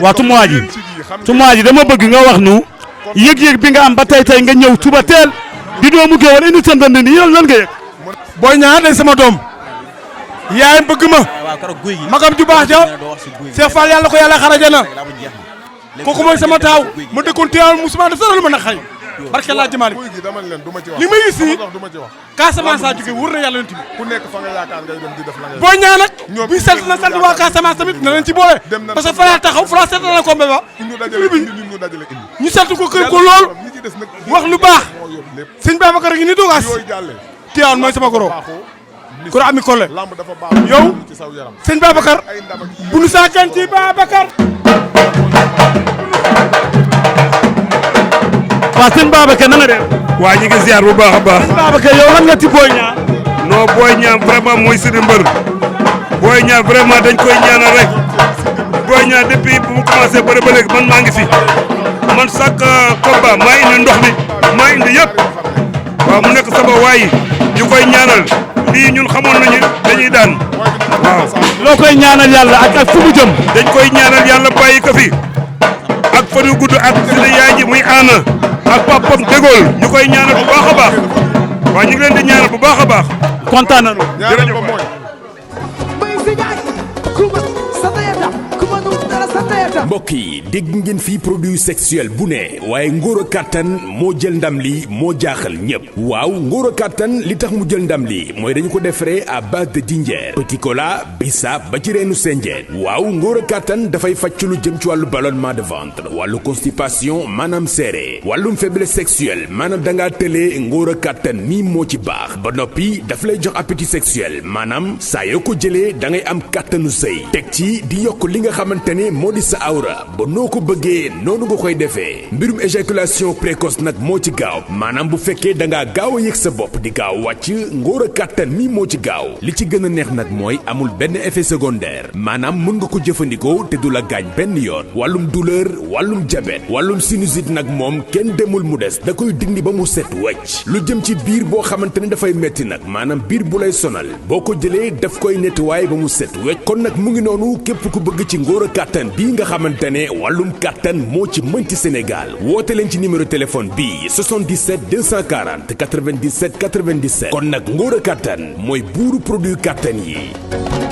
waaw Tumaa ji dama bëgg nga wax nu yëg-yëg bi nga am ba tey nga ñëw suba teel di doomu Géwël indi sa ndënd ni lan nga yëg. Boy Niang day sama doom yaayam bëgg ma magam ju baax ja Cheikh Fall yàlla ko yàlla xarajana kooku mooy sama taaw ma dëkkoon teewal musuma def dara lu ma naqari barke laa jëmaale li may gis nii Casamance a jóge wóor na yàlla yonent bi ku nekk fa nga yaakaar ngay dem di def la ngay Boy Niang nag buy sant na sant waa Casamance tamit na leen ci boole parce que fa laa taxaw fa laa seetal la combat ba ñu sant ko kër ko lool wax lu baax sëñ Babacar ngi ni doogaas teewal mooy sama goro goro ami Kolle yow sëñ Babacar bu nu saakan ci Babacar waaw sëñ Babacar na nga def. waa ñu ngi ziar bu baax a baax. sëñ Babacar yow lan nga ci Boy Niang. non Boy Niang vraiment mooy suñu mbër. Boy Niang vraiment dañ koy ñaanal rek. Boy Niang depuis bu mu commencé bëre ba léegi man maa ngi fi. man chaque combat maa indi ndox mi maa indi yëpp. waaw mu nekk sama waay ñu koy ñaanal lii ñun xamoon nañu dañuy daan. waaw loo koy ñaanal yàlla ak fu mu jëm. dañ koy ñaanal yàlla bàyyi ko fi. ak fan yu gudd ak suñu yaay ji muy aana ak papam dégool ñu koy ñaanal bu baax a baax waaw ñu ngi leen di ñaanal bu baax a baax. kontaan nañu. jërëjëf mbokk yi dégg ngeen fii produit sexuel bu ne waaye ngóor a kàttan moo jël ndam li moo jaaxal ñépp waaw ngóor a kàttan li tax mu jël ndam li mooy dañu ko defaree à base de dinjeer petit cola bisaab ba ci reenu senjeen waaw ngóor a kàttan dafay fàcc lu jëm ci wàllu ballonnement de ventre wàllu constipation maanaam seere wàllum faiblesse sexuelle maanaam dangaa tëlee ngóor a kàttan nii moo ci baax ba noppi daf lay jox appétit sexuel maanaam saa yoo ko jëlee da ngay am kàttanu sëy teg ci di yokk li nga xamante ne moo di sa awra ba noo ko bëggee noonu nga koy defee mbirum éjaculation précoce nag moo ci gaaw maanaam bu fekkee da ngaa gaaw a yëg sa bopp di gaaw wàcc ngóor a kàttan mi moo ci gaaw li ci gën a neex nag mooy amul benn effet secondaire maanaam mën nga ko jëfandikoo te du la gaañ benn yoon wàllum douleur wàllum diabète wàllum sinusite nag moom kenn demul mu des da koy dindi ba mu set wecc lu jëm ci biir boo xamante ne dafay metti nag maanaam biir bu lay sonal boo ko jëlee daf koy nettoyer ba mu set wecc kon nag mu ngi noonu képp ku bëgg ci ngóor a kàttan bii nga xamante ne wàllum kàttan moo ci mën ci Sénégal woote leen ci numéro téléphone bii 77 240 97 97 kon nag ngóor a kàttan mooy buuru produit kàttan yi